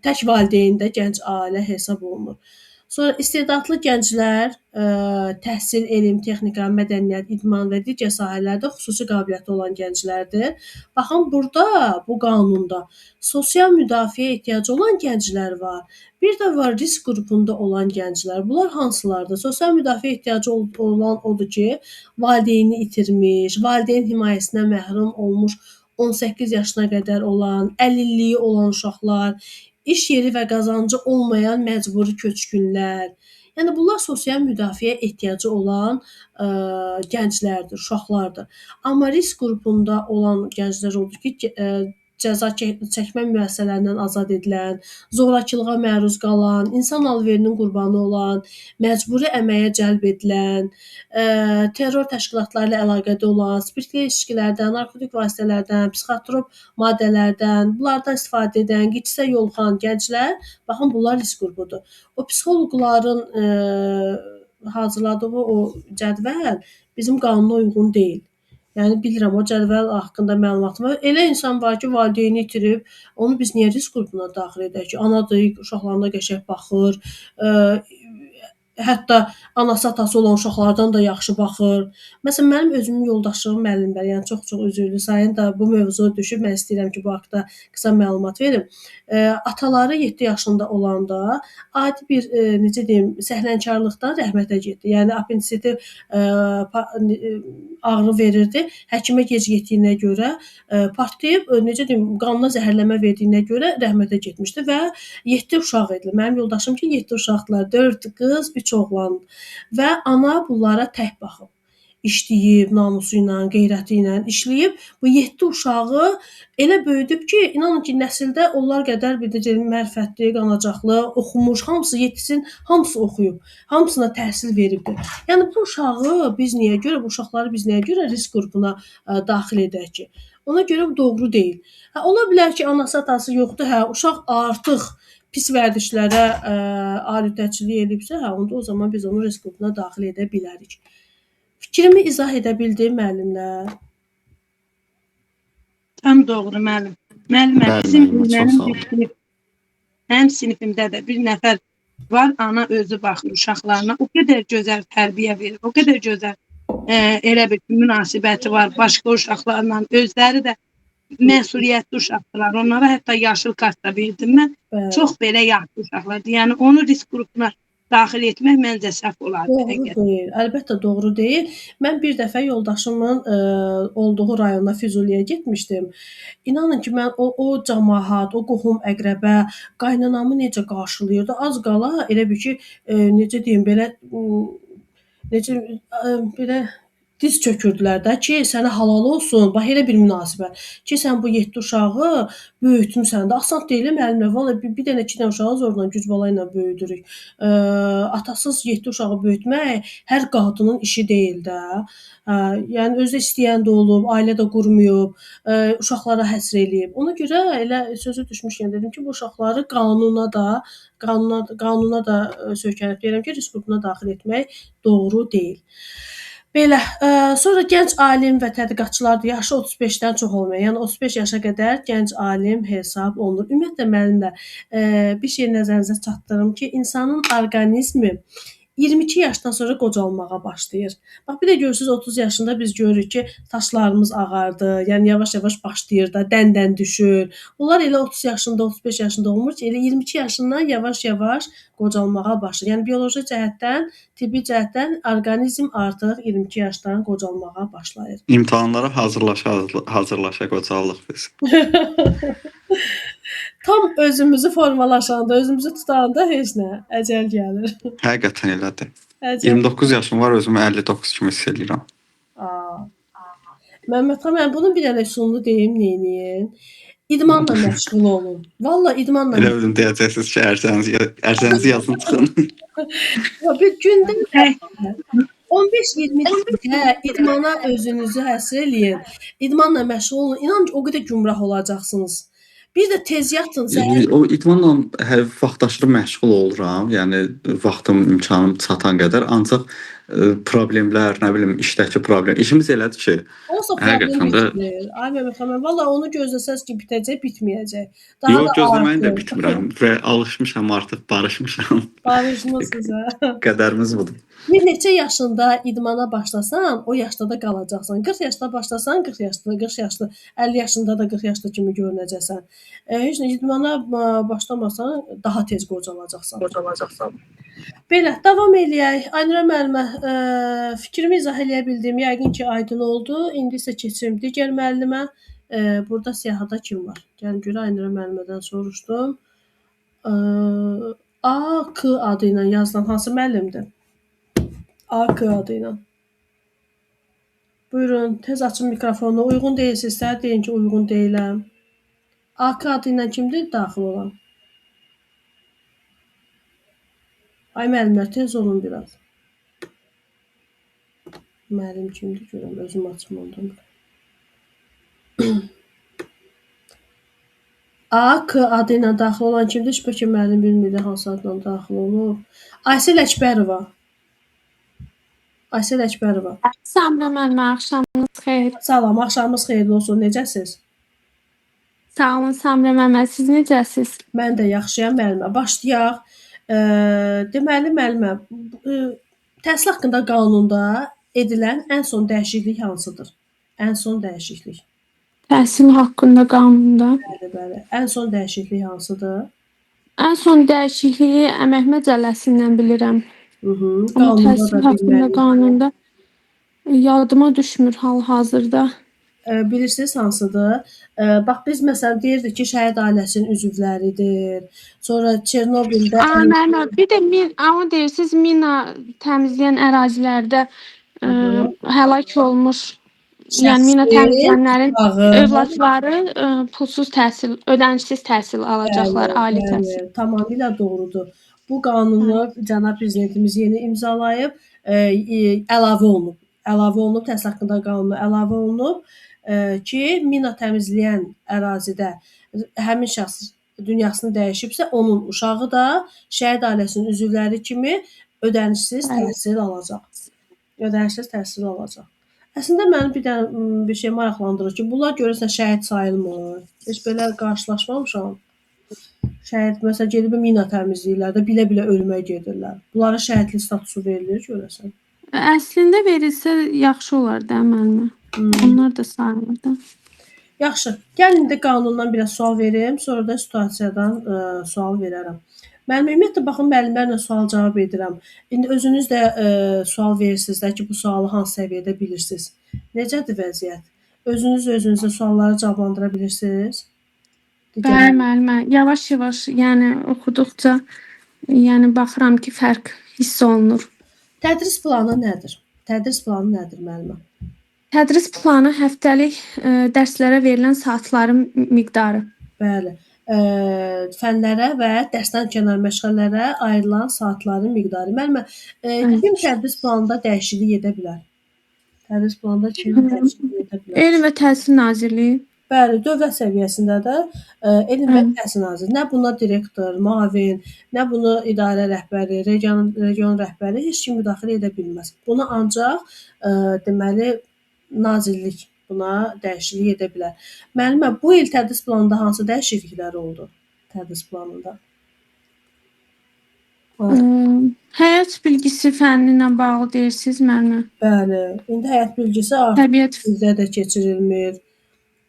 Speaker 2: tək valideyn də gənc ailə hesab olunur. Sonra istedadlı gənclər təhsil, elm, texnika, mədəniyyət, idman və digər sahələrdə xüsusi qabiliyyəti olan gənclərdir. Baxın, burada, bu qanunda sosial müdafiəyə ehtiyacı olan gənclər var. Bir də var risk qrupunda olan gənclər. Bunlar hansılardır? Sosial müdafiəyə ehtiyacı olan odur ki, valideyni itirmiş, valideyn himayəsindən məhrum olmuş 18 yaşına qədər olan, əlilliyi olan uşaqlar, iş yeri və qazancı olmayan məcburi köçkünlər. Yəni bunlar sosial müdafiəyə ehtiyacı olan gənclərdir, uşaqlardır. Amma risk qrupunda olan gənclər oldu ki, cəza çəkmə müəssisələrindən azad edilən, zorakılığa məruz qalan, insan alverinin qurbanı olan, məcburi əməyə cəlb edilən, terror təşkilatları ilə əlaqədə olan, spirtli içkilərdən, narkotik vasitələrdən, psixotrop maddələrdən, bunlardan istifadə edən, qiçsə yoluxan gənclər, baxın bunlar risk qrupudur. O psixoloqların hazırladığı o cədvəl bizim qanuna uyğun deyil. Yəni bilirəm o cədvəl haqqında məlumatım var. Elə insan var ki, valideyni itirib, onu biz niyə risk qrupuna daxil edək ki? Anadır, uşaqlarına qəşəng baxır, hətta anası, atası olan uşaqlardan da yaxşı baxır. Məsələn, mənim özümün yoldaşım müəllimlər, yəni çox-çox üzrlü, sayın da bu mövzu düşüb, mən istəyirəm ki, bu haqda qısa məlumat verim. Ataları 7 yaşında olanda adi bir, necə deyim, səhlənkarlıqdan rəhmətə getdi. Yəni appendisiti ağrı verirdi. Həkimə gec getdiyinə görə partlayıb, necə deyim, qanına zəhərləmə verdiyinə görə rəhmətə getmişdi və 7 uşaq idilər. Mənim yoldaşım ki, 7 uşaqdılar, 4 qız, 3 oğlan və ana bunlara tək baxıb, işləyib, namusu ilə, qeyrəti ilə işləyib, bu 7 uşağı elə böyüdüb ki, inanın ki, nəsildə onlar qədər bir də mərifətli, qanacaqlı, oxumuş, hamısı 7-sinin hamısı oxuyub, hamısına təhsil veribdir. Yəni bu uşağı biz niyə görə, bu uşaqları biz nəyə görə risk qrupuna daxil edək ki? Ona görə bu doğru deyil. Hə, ola bilər ki, anası, atası yoxdur, hə, uşaq artıq pis vərdişlərə aludəçilik eləyibsə, hə, onda o zaman biz onu risk qrupuna daxil edə bilərik. Fikrimi izah edə bildim müəllimlər?
Speaker 6: Tam doğru müəllim. Müəllimə,
Speaker 1: Bəli,
Speaker 6: bizim mənim sinifimdə də bir nəfər var, ana özü baxır uşaqlarına. O qədər gözəl tərbiyə verir, o qədər gözəl elə bir münasibəti var başqa uşaqlarla. Özləri də məsuliyyətli uşaqdılar. Onlara hətta yaşıl kart da verdim mən.
Speaker 2: Bəli.
Speaker 6: Çox belə yaxşı uşaqlardır. Yəni onu risk qrupuna daxil etmək məncə səhv olardı.
Speaker 2: Doğru deyil. Əlbəttə doğru deyil. Mən bir dəfə yoldaşımın olduğu rayona Füzuliyə getmişdim. İnanın ki, mən o camaat, o qohum əqrəbə qaynanamı necə qarşılayırdı? Az qala elə bir ki, necə deyim, belə necə belə diz çökürdülər də ki, sənə halal olsun, bax elə bir münasibət ki, sən bu 7 uşağı böyütmüsən də. Asan deyil müəllimlər, vallahi bir dənə 2 dənə uşağı zorla güc bala ilə böyüdürük. Atasız 7 uşağı böyütmək hər qadının işi deyil də. Yəni özü istəyən də olub, ailə də qurmayıb, uşaqlara həsr eləyib. Ona görə elə sözü düşmüşkən dedim ki, bu uşaqları qanuna da söykənib deyirəm ki, risk qrupuna daxil etmək doğru deyil. Belə, sonra gənc alim və tədqiqatçılar da yaşı 35-dən çox olmayan, yəni 35 yaşa qədər gənc alim hesab olunur. Ümumiyyətlə müəllimlər, bir şey nəzərinizə çatdırım ki, insanın orqanizmi 22 yaşdan sonra qocalmağa başlayır. Bax, bir də görürsünüz, 30 yaşında biz görürük ki, saçlarımız ağardı, yəni yavaş-yavaş başlayır da, dən-dən düşür. Bunlar elə 30 yaşında, 35 yaşında olmur ki, elə 22 yaşından yavaş-yavaş qocalmağa başlayır. Yəni bioloji cəhətdən, tibbi cəhətdən orqanizm artıq 22 yaşdan qocalmağa başlayır.
Speaker 1: İmtahanlara hazırlaşa qocaldıq biz.
Speaker 2: Tam özümüzü formalaşanda, özümüzü tutanda heç nə, əcəl gəlir.
Speaker 1: Həqiqətən elədir.
Speaker 2: Əcəl.
Speaker 1: 29 yaşım var, özümü 59 kimi hiss eləyirəm.
Speaker 2: Məmmədxan, mən bunun bir dənə üsulunu deyim, neyləyin? İdmanla məşğul olun. Valla idmanla.
Speaker 1: Elə bildim deyəcəksiniz ki, ərzənizi yazın çıxın.
Speaker 2: Bir gündə 15-20 dəqiqə idmana özünüzü həsr eləyin. İdmanla məşğul olun. İnanın ki, o qədər gümrah olacaqsınız. Bir də tez yatın.
Speaker 1: O idmanla hər vaxtaşırı məşğul oluram. Yəni vaxtım, imkanım çatan qədər. Ancaq problemlər, nə bilim, işdəki problem. İşimiz elədir ki,
Speaker 2: olsa problem bitmir. Ay Məmmədxan, valla onu gözləsəz ki, bitəcək, bitməyəcək. Daha
Speaker 1: yox, gözləməni də bitmirəm və alışmışam artıq, barışmışam.
Speaker 2: Barışmısınız, hə?
Speaker 1: Qədərimiz budur.
Speaker 2: Bir neçə yaşında idmana başlasan, o yaşda da qalacaqsan. 40 yaşda başlasan, 40 yaşda, 40 yaşlı, 50 yaşında da 40 yaşlı kimi görünəcəksən. Heç nə idmana başlamasan, daha tez qocalacaqsan. Belə, davam eləyək. Aynurə müəllimə, fikrimi izah eləyə bildim. Yəqin ki, aydın oldu. İndi isə keçirim digər müəllimə. Burada siyahıda kim var? Gəlin görə Aynurə müəllimədən soruşdum. A, K adı ilə yazılan hansı müəllimdir? A, K adı ilə. Buyurun, tez açın mikrofonu. Uyğun deyilsinizsə, deyin ki, uyğun deyiləm. A, K adı ilə kimdir daxil olan? Ay müəllimlər, tez olun biraz. Müəllim kimdir görüm, özüm açım ondan. A, K adı ilə daxil olan kimdir? Heç bəlkə müəllim bilmir də hansı adla daxil olub. Aysel Əkbərova. Aysel Əkbərova.
Speaker 7: Samra müəllimə, axşamınız xeyir.
Speaker 2: Salam, axşamınız xeyirli olsun. Necəsiz?
Speaker 7: Sağ olun Samra müəllimə, siz necəsiz?
Speaker 2: Mən də yaxşıyam müəllimə. Başlayaq. Deməli müəllimə, təhsil haqqında qanunda edilən ən son dəyişiklik hansıdır? Ən son dəyişiklik.
Speaker 7: Təhsil haqqında qanunda.
Speaker 2: Bəli, bəli. Ən son dəyişiklik hansıdır?
Speaker 7: Ən son dəyişikliyi Əmək Məcəlləsindən bilirəm. Amma
Speaker 2: Qanunda
Speaker 7: təhsil
Speaker 2: da
Speaker 7: haqqında
Speaker 2: bilməliyik.
Speaker 7: qanunda yadıma düşmür hal-hazırda.
Speaker 2: Bilirsiniz hansıdır? Bax biz məsələn deyirdik ki, şəhid ailəsinin üzvləridir. Sonra Çernobildə
Speaker 7: Müəllimə, bir də onu deyirsiniz, mina təmizləyən ərazilərdə həlak olmuş, yəni mina təmizləyənlərin övladları pulsuz təhsil, ödənişsiz təhsil alacaqlar,
Speaker 2: Bəli,
Speaker 7: ali
Speaker 2: bəli,
Speaker 7: təhsil.
Speaker 2: Tamamilə doğrudur. Bu qanunu cənab prezidentimiz yeni imzalayıb, əlavə olunub. Əlavə olunub, təhsil haqqında qanuna əlavə olunub ki, mina təmizləyən ərazidə həmin şəxs dünyasını dəyişibsə, onun uşağı da şəhid ailəsinin üzvləri kimi ödənişsiz təhsil alacaq. Ödənişsiz təhsil alacaq. Əslində məni bir dənə bir şey maraqlandırır ki, bunlar görəsən şəhid sayılmır. Heç belə qarşılaşmamışam. Şəhid məsələn gedib mina təmizləyirlər də bilə-bilə ölməyə gedirlər. Bunlara şəhidlik statusu verilir görəsən.
Speaker 7: Əslində verilsə yaxşı olar da müəllimə. Onlar da sayılır da.
Speaker 2: Yaxşı, gəlin indi qanundan biraz sual verim, sonra da situasiyadan sual verərəm. Müəllim, ümumiyyətlə baxın müəllimlərlə sual cavab edirəm. İndi özünüz də sual verirsiniz də ki, bu sualı hansı səviyyədə bilirsiniz. Necədir vəziyyət? Özünüz özünüzə sualları cavablandıra bilirsiniz?
Speaker 7: Bəli müəllimə, yavaş-yavaş, yəni oxuduqca, yəni baxıram ki, fərq hiss olunur.
Speaker 2: Tədris planı nədir? Tədris planı nədir müəllimə?
Speaker 7: Tədris planı həftəlik dərslərə verilən saatların miqdarı.
Speaker 2: Bəli. Fənlərə və dərsdən kənar məşğələlərə ayrılan saatların miqdarı. Müəllimə, kim tədris planında dəyişiklik edə bilər? Tədris planında kim dəyişiklik edə bilər?
Speaker 7: Elm və Təhsil Nazirliyi.
Speaker 2: Bəli, dövlət səviyyəsində də Elm və Təhsil Nazirliyi. Nə buna direktor, müavin, nə bunu idarə rəhbəri, region rəhbəri heç kim müdaxilə edə bilməz. Buna ancaq deməli nazirlik buna dəyişiklik edə bilər. Müəllimə, bu il tədris planında hansı dəyişikliklər oldu? Tədris planında.
Speaker 7: Həyat bilgisi fənni ilə bağlı deyirsiniz müəllimə.
Speaker 2: Bəli, indi həyat bilgisi artıq
Speaker 7: Təbiət
Speaker 2: bizdə də keçirilmir.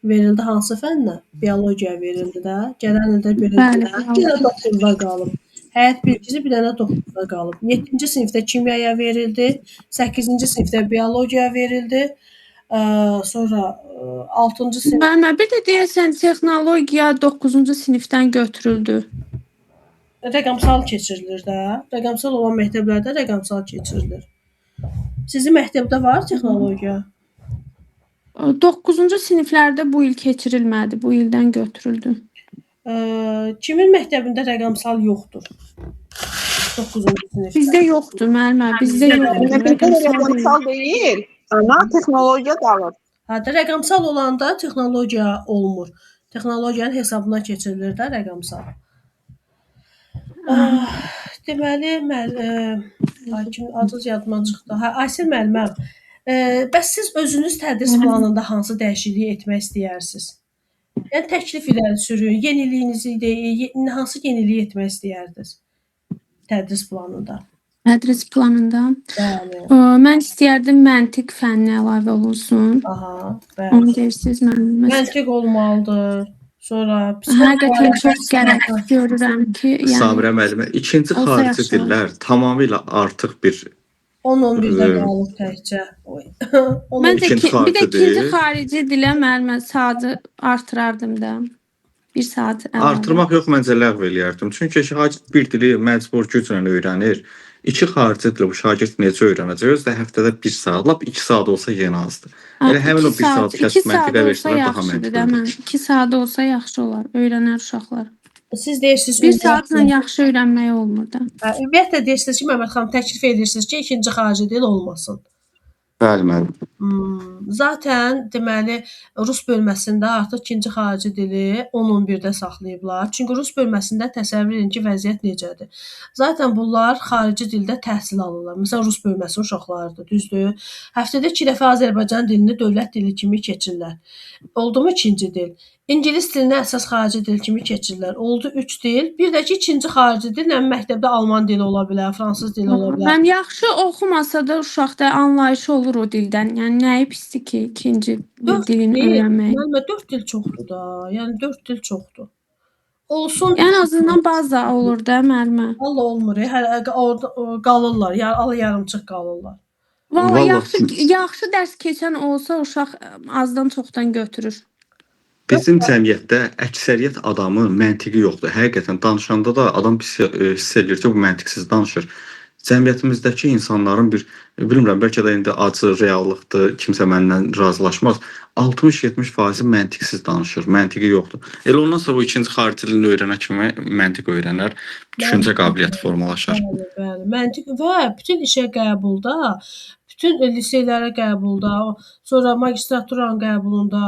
Speaker 2: Verildi hansı fənnə? Biologiya verildi də. Gələn ildə bir dənə 9-da qalıb. Həyat bilgisi bir dənə 9-da qalıb. 7-ci sinifdə kimyaya verildi, 8-ci sinifdə biologiyaya verildi. Sonra 6-cı sinif.
Speaker 7: Müəllimə, bir də deyəsən texnologiya 9-cu sinifdən götürüldü.
Speaker 2: Rəqəmsal keçirilir də. Rəqəmsal olan məktəblərdə rəqəmsal keçirilir. Sizin məktəbdə var texnologiya?
Speaker 7: 9-cu siniflərdə bu il keçirilmədi. Bu ildən götürüldü.
Speaker 2: Kimin məktəbində rəqəmsal yoxdur? 9-cu sinifdə.
Speaker 7: Bizdə yoxdur müəllimə, bizdə yoxdur.
Speaker 5: Bizdə rəqəmsal deyil, amma texnologiya qalır.
Speaker 2: Hə, də rəqəmsal olanda texnologiya olmur. Texnologiyanın hesabına keçirilir də rəqəmsal. Deməli, kim adı yadıma çıxdı. Hə, Aysel müəllimə, bəs siz özünüz tədris planında hansı dəyişikliyi etmək istəyərsiniz? Yəni təklif irəli sürün, yeniliyinizi deyin, hansı yeniliyi etmək istəyərdiniz tədris planında?
Speaker 7: Tədris planında.
Speaker 2: Bəli.
Speaker 7: Mən istəyərdim məntiq fənni əlavə olunsun.
Speaker 2: Aha, bəli.
Speaker 7: Onu deyirsiniz müəllimə.
Speaker 2: Məntiq olmalıdır. Sonra
Speaker 7: Həqiqətən çox gərək görürəm ki, yəni
Speaker 1: Sabirə müəllimə, ikinci xarici dillər tamamilə artıq bir
Speaker 2: 10-11-də qalıb təkcə.
Speaker 7: Məncə ki, bir də ikinci xarici dilə müəllimə saatı artırardım da. Bir saat əlavə.
Speaker 1: Artırmaq yox, məncə ləğv eləyərdim. Çünki şagird bir dili məcbur güclə öyrənir. İki xarici dili bu şagird necə öyrənəcək? Özü də həftədə 1 saat, lap 2 saat olsa yenə azdır.
Speaker 7: Ha,
Speaker 1: Elə həmin o
Speaker 7: iki
Speaker 1: 1 saat
Speaker 7: saat, 2
Speaker 1: kəsib
Speaker 7: saat
Speaker 1: məntiqə
Speaker 7: olsa
Speaker 1: versələr daha
Speaker 7: yaxşıdır da
Speaker 1: məntiqlidir.
Speaker 7: mən. 2 saat olsa yaxşı olar. Öyrənər uşaqlar.
Speaker 2: Siz deyirsiniz
Speaker 7: Bir saatla
Speaker 2: ümumiyyətlə,
Speaker 7: yaxşı öyrənmək olmur da.
Speaker 2: hə, ümumiyyətlə deyirsiniz ki, Məmməd xanım təklif edirsiniz ki, ikinci xarici dil olmasın.
Speaker 1: Bəli, müəllim.
Speaker 2: Zaten deməli rus bölməsində artıq ikinci xarici dili 10-11-də saxlayıblar. Çünki rus bölməsində təsəvvür edin ki, vəziyyət necədir. Zaten bunlar xarici dildə təhsil alırlar. Məsələn, rus bölməsi uşaqlarıdır, düzdür? Həftədə 2 dəfə Azərbaycan dilini dövlət dili kimi keçirlər. Oldu mu ikinci dil? İngilis dilini əsas xarici dil kimi keçirlər. Oldu 3 dil. Bir də ki, ikinci xarici dil, nə məktəbdə alman dili ola bilər, fransız dili ola bilər.
Speaker 7: Mən yaxşı oxumasa da uşaqda anlayışı olur o dildən. Yəni nəyi pisdir ki, ikinci
Speaker 2: Dörd
Speaker 7: dilini
Speaker 2: dil,
Speaker 7: öyrənmək.
Speaker 2: müəllimə 4 dil çoxdur da. Yəni 4 dil çoxdur. Olsun.
Speaker 7: Ən azından baza olur da müəllimə.
Speaker 2: Valla olmur. Hələ orada qalırlar. Ya al yarımçıq qalırlar.
Speaker 7: Vallahi
Speaker 1: Vallahi
Speaker 7: yaxşı dərs keçən olsa uşaq azdan çoxdan götürür.
Speaker 1: Bizim cəmiyyətdə əksəriyyət adamın məntiqi yoxdur. Həqiqətən danışanda da adam hiss edir ki, bu məntiqsiz danışır. Cəmiyyətimizdəki insanların bir bilmirəm, bəlkə də indi acı reallıqdır, kimsə məndən razılaşmaz. 60-70% məntiqsiz danışır, məntiqi yoxdur. Elə ondan sonra bu ikinci xarici dilini öyrənən kimi məntiq öyrənər, düşüncə qabiliyyəti formalaşar.
Speaker 2: Bəli, bəli. Məntiq və bütün işə qəbulda, bütün liseylərə qəbulda, sonra magistraturanın qəbulunda,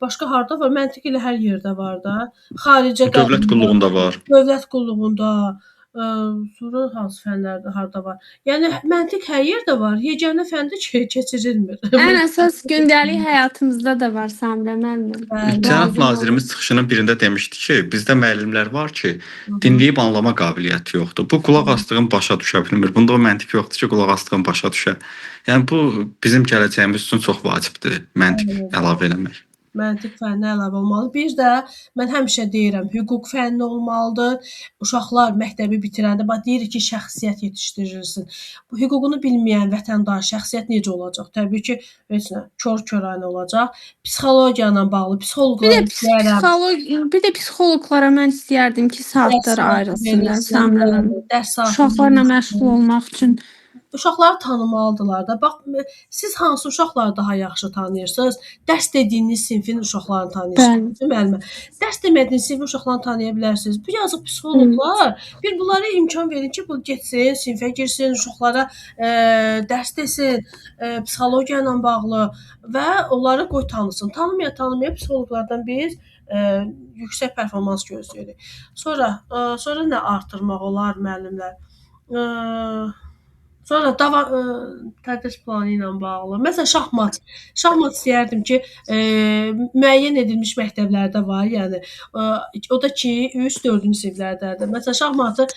Speaker 2: başqa harda var? Məntiq elə hər yerdə var da. Xaricə
Speaker 1: Dövlət
Speaker 2: qəbulda,
Speaker 1: qulluğunda var.
Speaker 2: dövlət qulluğunda, sonra hansı fənlərdə harda var? Yəni məntiq hər yerdə var. Yeganə fəndə ki, keçirilmir.
Speaker 7: Ən əsas gündəlik həyatımızda da var Samirə müəllim.
Speaker 2: Bəli.
Speaker 1: Cənab
Speaker 7: Lazım olur.
Speaker 1: nazirimiz çıxışının birində demişdi ki, bizdə müəllimlər var ki, dinləyib anlama qabiliyyəti yoxdur. Bu qulaq asdığın başa düşə bilmir. Bunda o məntiq yoxdur ki, qulaq asdığın başa düşə. Yəni bu bizim gələcəyimiz üçün çox vacibdir məntiq əlavə eləmək.
Speaker 2: Məntiq fənni əlavə olmalı. Bir də mən həmişə deyirəm, hüquq fənni olmalıdır. Uşaqlar məktəbi bitirəndə bax deyirik ki, şəxsiyyət yetişdirilsin. Bu hüququnu bilməyən vətəndaş şəxsiyyət necə olacaq? Təbii ki, heç nə, kor-koranə olacaq. Psixologiya ilə bağlı
Speaker 7: Bir də
Speaker 2: psixoloqları istəyirəm.
Speaker 7: bir də psixoloqlara mən istəyərdim ki,
Speaker 2: Dərs
Speaker 7: saatlar
Speaker 2: saatı
Speaker 7: ayrılsınlar
Speaker 2: verilsin,
Speaker 7: Samirə müəllim.
Speaker 2: bəli, dərs saatı
Speaker 7: Uşaqlarla
Speaker 2: verilsin.
Speaker 7: məşğul olmaq üçün.
Speaker 2: Uşaqları tanımalıdırlar da. Bax, siz hansı uşaqları daha yaxşı tanıyırsınız? Dərs dediyiniz sinfin uşaqlarını tanıyırsınız,
Speaker 7: Bəli.
Speaker 2: müəllimə. Dərs demədiyiniz sinfin uşaqlarını tanıya bilərsiniz. Bu yazıq psixoloqlar, bir bunlara imkan verin ki, bu getsin, sinfə girsin, uşaqlara dərs desin, psixologiya ilə bağlı və onları qoy tanısın. Tanımaya tanımaya psixoloqlardan biz yüksək performans gözləyirik. Sonra nə artırmaq olar müəllimlər? Sonra davam tədris planı ilə bağlı. Məsələn, şahmat. Şahmat istəyərdim ki, müəyyən edilmiş məktəblərdə var. Yəni o da ki, 3, 4-cü siniflərdədir. Məsələn, şahmatı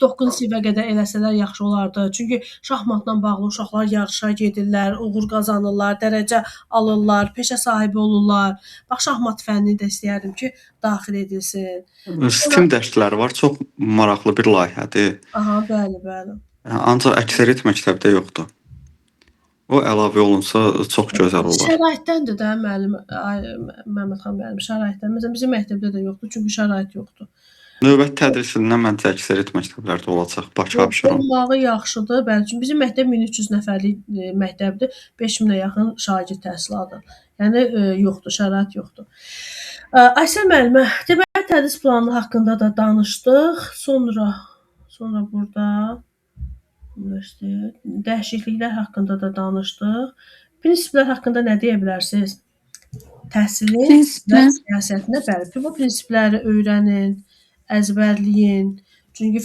Speaker 2: 9-cu sinifə qədər eləsələr yaxşı olardı. Çünki şahmatla bağlı uşaqlar yarışa gedirlər, uğur qazanırlar, dərəcə alırlar, peşə sahibi olurlar. Bax, şahmat fənnini də istəyərdim ki, daxil edilsin.
Speaker 1: STEM dərsləri var, çox maraqlı bir layihədir.
Speaker 2: Aha, bəli, bəli.
Speaker 1: Ancaq əksəriyyət məktəbdə yoxdur. O əlavə olunsa çox gözəl olar.
Speaker 2: Şəraitdəndir də müəllim, ay, Məmmədxan müəllim, şəraitdən. Məsələn, bizim məktəbdə də yoxdur, çünki şərait yoxdur.
Speaker 1: Növbəti tədris ilindən məncə əksəriyyət məktəblərdə olacaq. Bakı Abşeron.
Speaker 2: Olmağı yaxşıdır. Bəli, çünki bizim məktəb 1300 nəfərlik məktəbdir. 5000-ə yaxın şagird təhsil alır. Yəni yoxdur, şərait yoxdur. Aysel müəllimə, deməli tədris planı haqqında da danışdıq. Sonra burada universitet dəyişikliklər haqqında da danışdıq. Prinsiplər haqqında nə deyə bilərsiniz? Təhsilin və
Speaker 7: Prinsiplər.
Speaker 2: siyasətinə bəli, bu prinsipləri öyrənin, əzbərləyin. Çünki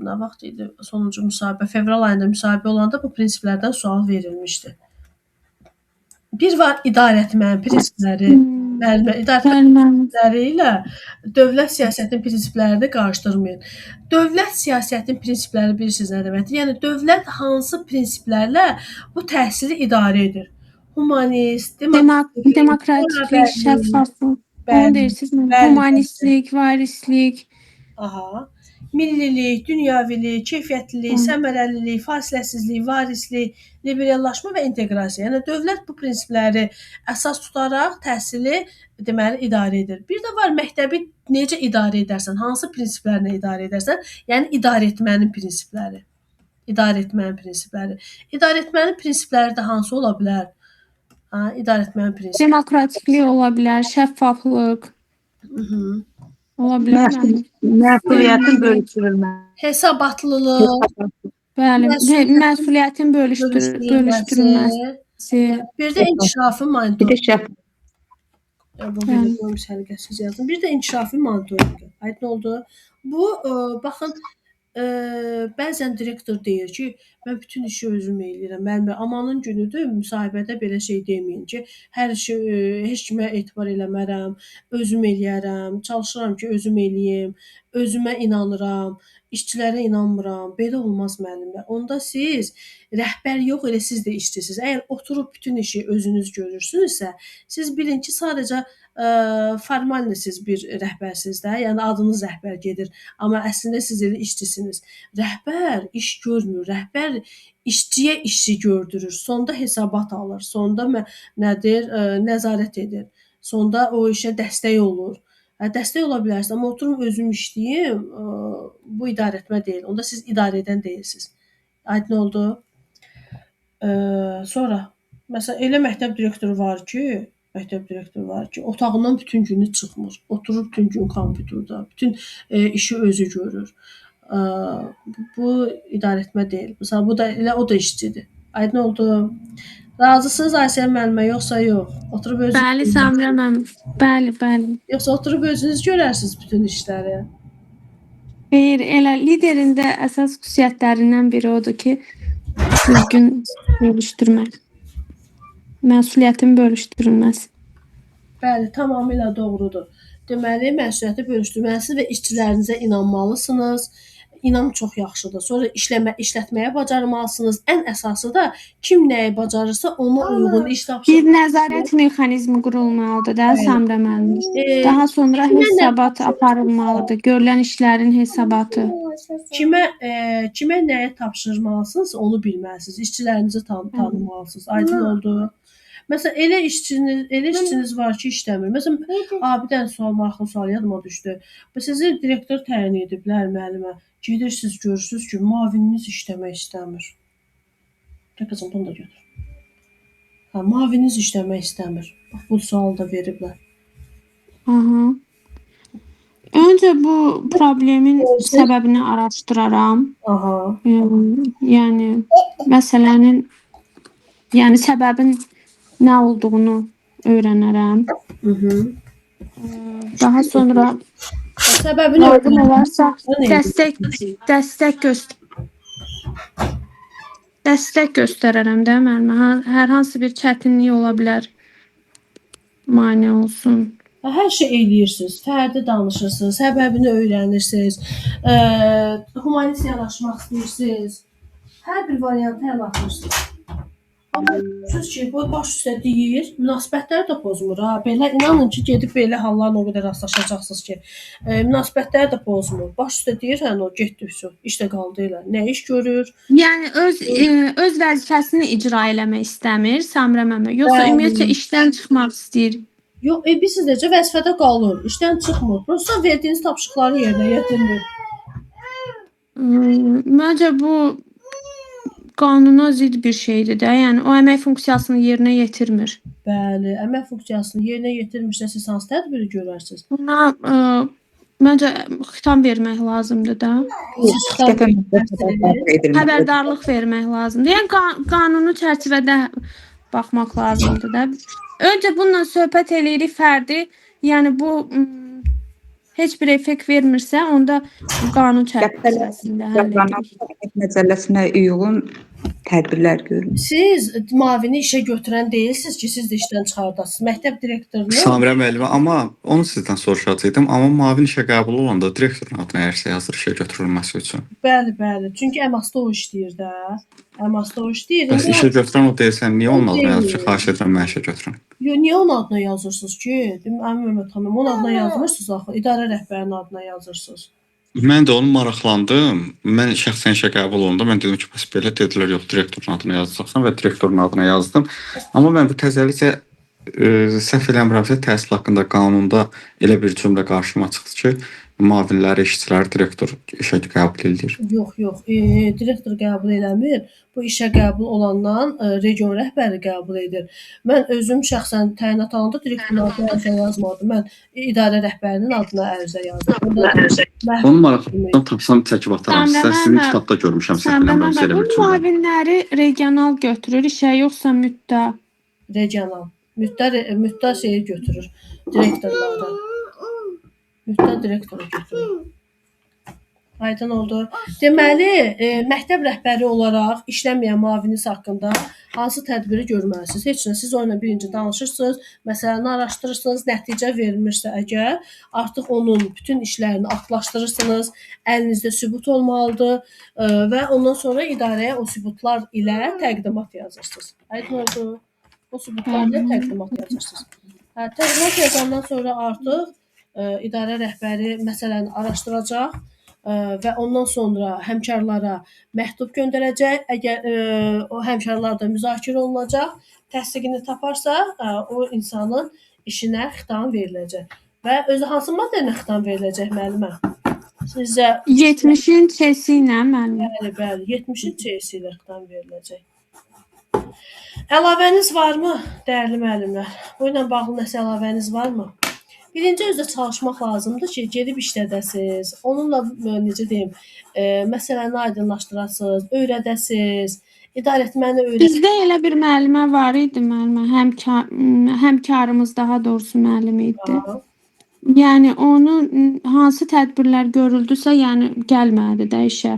Speaker 2: nə vaxt idi sonuncu müsahibə? Fevral ayında müsahibə olanda bu prinsiplərdən sual verilmişdi. Bir var idarə etmənin prinsipləri, müəllimə idarə etmə
Speaker 7: Bəli, müəllim.
Speaker 2: prinsipləri ilə dövlət siyasətinin prinsiplərini qarışdırmayın. Dövlət siyasətinin prinsipləri bilirsiniz nə deməkdir? Yəni dövlət hansı prinsiplərlə bu təhsili idarə edir? Humanist, demokratik,
Speaker 7: Demokratiklik,
Speaker 2: bərabərlik,
Speaker 7: şəffaflıq. Onu
Speaker 2: bəli,
Speaker 7: deyirsinizmi?
Speaker 2: bəli, bəli.
Speaker 7: Humanistlik, varislik.
Speaker 2: Aha. Millilik, dünyavilik, keyfiyyətlilik,
Speaker 7: Hı.
Speaker 2: səmərəlilik, fasiləsizlik, varislik, liberallaşma və inteqrasiya. Yəni dövlət bu prinsipləri əsas tutaraq təhsili deməli idarə edir. Bir də var məktəbi necə idarə edərsən, hansı prinsiplərlə idarə edərsən? Yəni idarə etmənin prinsipləri. İdarə etmənin prinsipləri. İdarə etmənin prinsipləri də hansı ola bilər? Ha, idarə etmənin prinsipləri.
Speaker 7: Demokratiklik ola bilər, şəffaflıq ola bilər. Müəllim.
Speaker 6: Məsuliyyətin bölüşdürülməsi.
Speaker 2: Hesabatlılıq,
Speaker 7: Bəli,
Speaker 2: Məsuliyyətin
Speaker 7: məsuliyyətin bölüşdürülməsi.
Speaker 2: Bir də inkişafı
Speaker 3: Bir də
Speaker 2: monitorinqi.
Speaker 3: şəff
Speaker 2: Bu belə qoyum səliqəsiz yazdım. Bir də inkişafı monitorinqi. Aydın oldu? Bu baxın, bəzən direktor deyir ki, mən bütün işi özüm eləyirəm. Müəllim, amanın günüdür, müsahibədə belə şey deməyin ki, hər işi heç kimə etibar eləmərəm, özüm eləyərəm, çalışıram ki, özüm eləyim, özümə inanıram, işçilərə inanmıram. Belə olmaz müəllimlər. Onda siz rəhbər yox, elə siz də işçisiniz. Əgər oturub bütün işi özünüz görürsünüzsə, siz bilin ki, sadəcə formal siz bir rəhbərsiniz də, yəni adınız rəhbər gedir, amma əslində siz elə işçisiniz. Rəhbər iş görmür, rəhbər işçiyə işi gördürür, sonda hesabat alır, sonda nədir, nəzarət edir, sonda o işə dəstək olur. Dəstək ola bilərsiniz, amma oturum özüm işləyim, bu idarəetmə deyil. Onda siz idarə edən deyilsiniz. Aydın oldu? Sonra, məsələn, elə məktəb direktoru var ki, otağından bütün günü çıxmır. Oturur bütün gün kompüterdə, bütün işi özü görür. Bu idarəetmə deyil. Məsələn, bu da elə o da işçidir. Aydın oldu? Razısınız Ayşə müəllimə, yoxsa yox? Oturub özünüz.
Speaker 7: Bəli, Samirə müəllim. Bəli, bəli.
Speaker 2: Yoxsa oturub özünüz görərsiniz bütün işləri?
Speaker 7: Xeyr, elə liderin də əsas xüsusiyyətlərindən biri odur ki, düzgün bölüşdürmək. Məsuliyyətin bölüşdürülməsi.
Speaker 2: Bəli, tamamilə doğrudur. Deməli, məsuliyyəti bölüşdürməlisiniz və işçilərinizə inanmalısınız. İnam çox yaxşıdır. Sonra işlətməyə bacarmalısınız. Ən əsası da kim nəyi bacarırsa ona uyğun iş
Speaker 7: Bir
Speaker 2: tapşırmalısınız.
Speaker 7: nəzarət mexanizmi qurulmalıdır da, Samirə müəllim. Daha sonra
Speaker 2: kimə nə
Speaker 7: hesabat aparılmalıdır. Görülən işlərin hesabatı.
Speaker 2: Kimə nəyi tapşırmalısınız, onu bilməlisiniz. İşçilərinizi tanımalısınız. Aydın oldu. Məsələn, elə işçiniz var ki, işləmir. Məsələn, bir dənə sual, maraqlı sual yadıma düşdü. Sizi direktor təyin ediblər müəllimə. Gedirsiniz, görürsünüz ki, müavininiz işləmək istəmir. Gəl qızım, bunu da götür. Hə, müavininiz işləmək istəmir. Bax, bu sualı da veriblər.
Speaker 7: Aha. Öncə bu problemin səbəbini araşdıraram.
Speaker 2: Aha.
Speaker 7: Yəni məsələnin, yəni səbəbin nə olduğunu öyrənərəm. Daha sonra
Speaker 2: Səbəbini
Speaker 7: lazım
Speaker 2: öyrənərəm.
Speaker 7: olarsa dəstək göstərərəm də müəllimə. Hər hansı bir çətinlik ola bilər, mane olsun.
Speaker 2: Hər şey eləyirsiniz, fərdi danışırsınız, səbəbini öyrənirsiniz, humanist yanaşmaq istəyirsiniz. Hər bir varianta əl atırsınız. Amma söz ki, bu baş üstə deyir, münasibətləri də pozmur. Ha. Belə inanın ki, gedib belə hallarla o qədər rastlaşacaqsınız ki, münasibətləri də pozmur. Baş üstə deyir, hə, o getdi, iş də qaldı elə. Nə iş görür?
Speaker 7: Yəni öz vəzifəsini icra eləmək istəmir Samirə müəllimə. Yoxsa ümumiyyətcə işdən çıxmaq istəyir?
Speaker 2: Yox, bilirsiniz necə vəzifədə qalır, işdən çıxmır. Prosta verdiyiniz tapşırıqları yerinə yetirmir.
Speaker 7: Məncə bu qanuna zidd bir şeydir də. Yəni o əmək funksiyasını yerinə yetirmir.
Speaker 2: Bəli, əmək funksiyasını yerinə yetirmirsə siz hansı tədbiri görərsiniz?
Speaker 7: Buna məncə xitam vermək lazımdır da. Xəbərdarlıq vermək lazımdır. Yəni qanuni çərçivədə baxmaq lazımdır da. Öncə bununla söhbət eləyirik fərdi. Yəni bu heç bir effekt vermirsə, onda qanun çərçivəsində həll edirik.
Speaker 3: Məcəlləsinə uyğun tədbirlər görülür.
Speaker 2: Siz müavini işə götürən deyilsiniz ki, siz də işdən çıxardasınız. Məktəb direktorunu
Speaker 1: Samirə müəllimə, amma onu sizdən soruşacaqdım. Amma müavin işə qəbul olanda direktorun adına ərizə yazır işə götürülməsi üçün.
Speaker 2: Bəli, bəli. Çünki əmasda o işləyir də. Əmasda o işləyir.
Speaker 1: Bəs işə götürən o deyilsə, niyə onun adına yazır ki,
Speaker 2: Deyil.
Speaker 1: xahiş edirəm məni işə götürün?
Speaker 2: Yox, niyə onun adına yazırsınız ki? Əmi Məmməd xanım, onun adına yazmırsınız axı. İdarə rəhbərinin adına yazırsınız.
Speaker 1: Mən də onu maraqlandım. Mən şəxsən işə qəbul olundum. Mən dedim ki, bəs belə dedilər, yox, direktorun adına yazacaqsan və direktorun adına yazdım. Amma mən bu təzəlikcə səhv eləmirəmsə təhsil haqqında qanunda elə bir cümlə qarşıma çıxdı ki, müavinləri, işçiləri direktor işə qəbul eləyir.
Speaker 2: Yox, yox. Direktor qəbul eləmir. Bu işə qəbul olandan region rəhbəri qəbul edir. Mən özüm şəxsən təyinat alanda direktorun adına ərizə yazmadım. Mən idarə rəhbərinin adına ərizə yazdım. Onda
Speaker 1: Onu maraqlandım, tapsam çəkib ataram sizə. Sizin kitabda görmüşəm, səhv
Speaker 7: Səndə
Speaker 1: eləmirəmsə elə
Speaker 7: bu
Speaker 1: bir cümlə.
Speaker 7: müavinləri regional götürür işə, yoxsa mütdə?
Speaker 2: Regional. Mütdə şeyi götürür direktorlarda. Mütdə direktoru götürür. Aydın oldu. Deməli, məktəb rəhbəri olaraq işləməyən müavininiz haqqında hansı tədbiri görməlisiniz? Heç nə, siz onunla birinci danışırsınız, məsələni araşdırırsınız, nəticə vermirsə əgər, artıq onun bütün işlərini aktlaşdırırsınız, əlinizdə sübut olmalıdır və ondan sonra idarəyə o sübutlar ilə təqdimat yazırsınız. Aydın oldu? O sübutlar ilə təqdimat yazırsınız. Hə, təqdimat yazandan sonra artıq idarə rəhbəri məsələni araşdıracaq və ondan sonra həmkarlara məktub göndərəcək. Əgər o həmkarlar da müzakirə olunacaq, təsdiqini taparsa, o insanın işinə xitam veriləcək. Və özü hansı maddə ilə xitam veriləcək müəllimə? Sizcə
Speaker 7: 70-in C-si ilə müəllim.
Speaker 2: Bəli, bəli, 70-in C-si ilə xitam veriləcək. Əlavəniz varmı, dəyərli müəllimlər? Bu ilə bağlı nəsə əlavəniz varmı? Birinci özdə çalışmaq lazımdır ki, gedib işlədəsiz, onunla necə deyim, məsələni aydınlaşdırasınız, öyrədəsiz, idarə etməni öyrədəsiniz.
Speaker 7: Bizdə elə bir müəllimə var idi müəllimə, həmkarımız daha doğrusu müəllim idi. Yəni onun hansı tədbirlər görüldüsə, yəni gəlmədi də işə.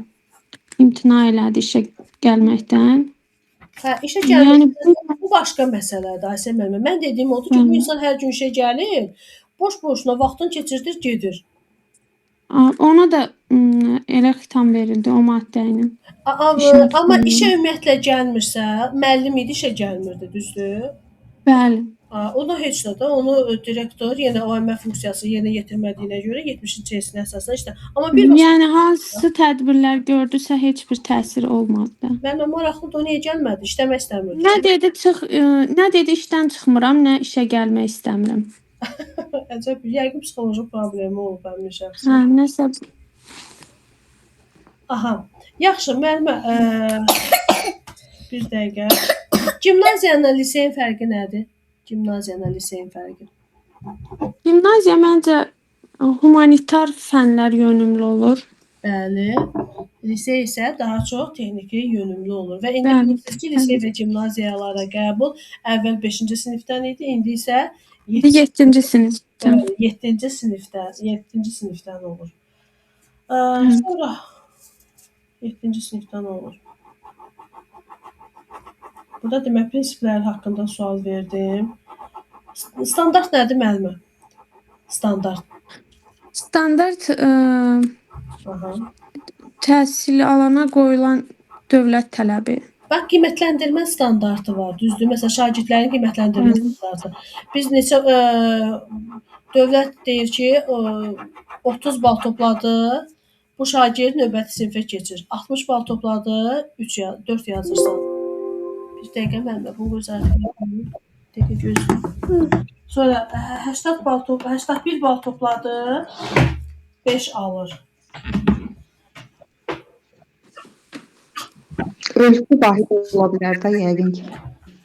Speaker 7: İmtina elədi işə gəlməkdən.
Speaker 2: Hə, işə gəlmək
Speaker 7: Yəni
Speaker 2: bu başqa məsələdir Aysel müəllimə. Mən dediyim odur ki, bu insan hər gün işə gəlir, boş-boşuna vaxtını keçirdir, gedir.
Speaker 7: Ona da elə xitam verildi o maddə ilə.
Speaker 2: Amma işə ümumiyyətlə gəlmirsə, müəllim idi, işə gəlmirdi, düzdür?
Speaker 7: Bəli.
Speaker 2: Ona heç nə də, onu direktor yenə o əmək funksiyası yerinə yetirmədiyinə görə 70-ci C-sinə əsasən işlə. Amma bir başqa
Speaker 7: Yəni hansı tədbirlər gördüsə heç bir təsir olmadı da.
Speaker 2: Mənə maraqlıdır, o niyə gəlmədi? İşləmək istəmirdi.
Speaker 7: Nə dedi çıx, nə dedi işdən çıxmıram, nə işə gəlmək istəmirəm.
Speaker 2: Əcəb, yəqin psixoloji problemi olub həmin şəxsin.
Speaker 7: Hə, nəsə.
Speaker 2: Aha. Yaxşı, müəllimə, bir dəqiqə. Gimnaziya ilə liseyin fərqi nədir? Gimnaziya ilə liseyin fərqi.
Speaker 7: Gimnaziya məncə humanitar fənlər yönümlü olur.
Speaker 2: Bəli. Lisey isə daha çox texniki yönümlü olur və indi bilirsiniz ki, lisey və gimnaziyalara qəbul əvvəl 5-ci sinifdən idi, indi isə
Speaker 7: 7-ci sinifdən.
Speaker 2: 7-ci sinifdən, 7-ci sinifdən olur. Sonra 7-ci sinifdən olur. Burada demək prinsiplər haqqında sual verdim. Standart nədir müəllimə? Standart.
Speaker 7: Standart təhsil alana qoyulan dövlət tələbi.
Speaker 2: Bax, qiymətləndirmə standartı var, düzdür? Məsələn, şagirdlərin qiymətləndirmə standartı. Biz neçə dövlət deyir ki, 30 bal topladı, bu şagird növbəti sinifə keçir. 60 bal topladı, 3 4 yazırsan. Bir dəqiqə müəllimə, bunu gözlədim. Bir dəqiqə gözləyim. Sonra 80 bal 81 bal topladı, 5 alır.
Speaker 3: Ölçü vahid ola bilər də yəqin ki.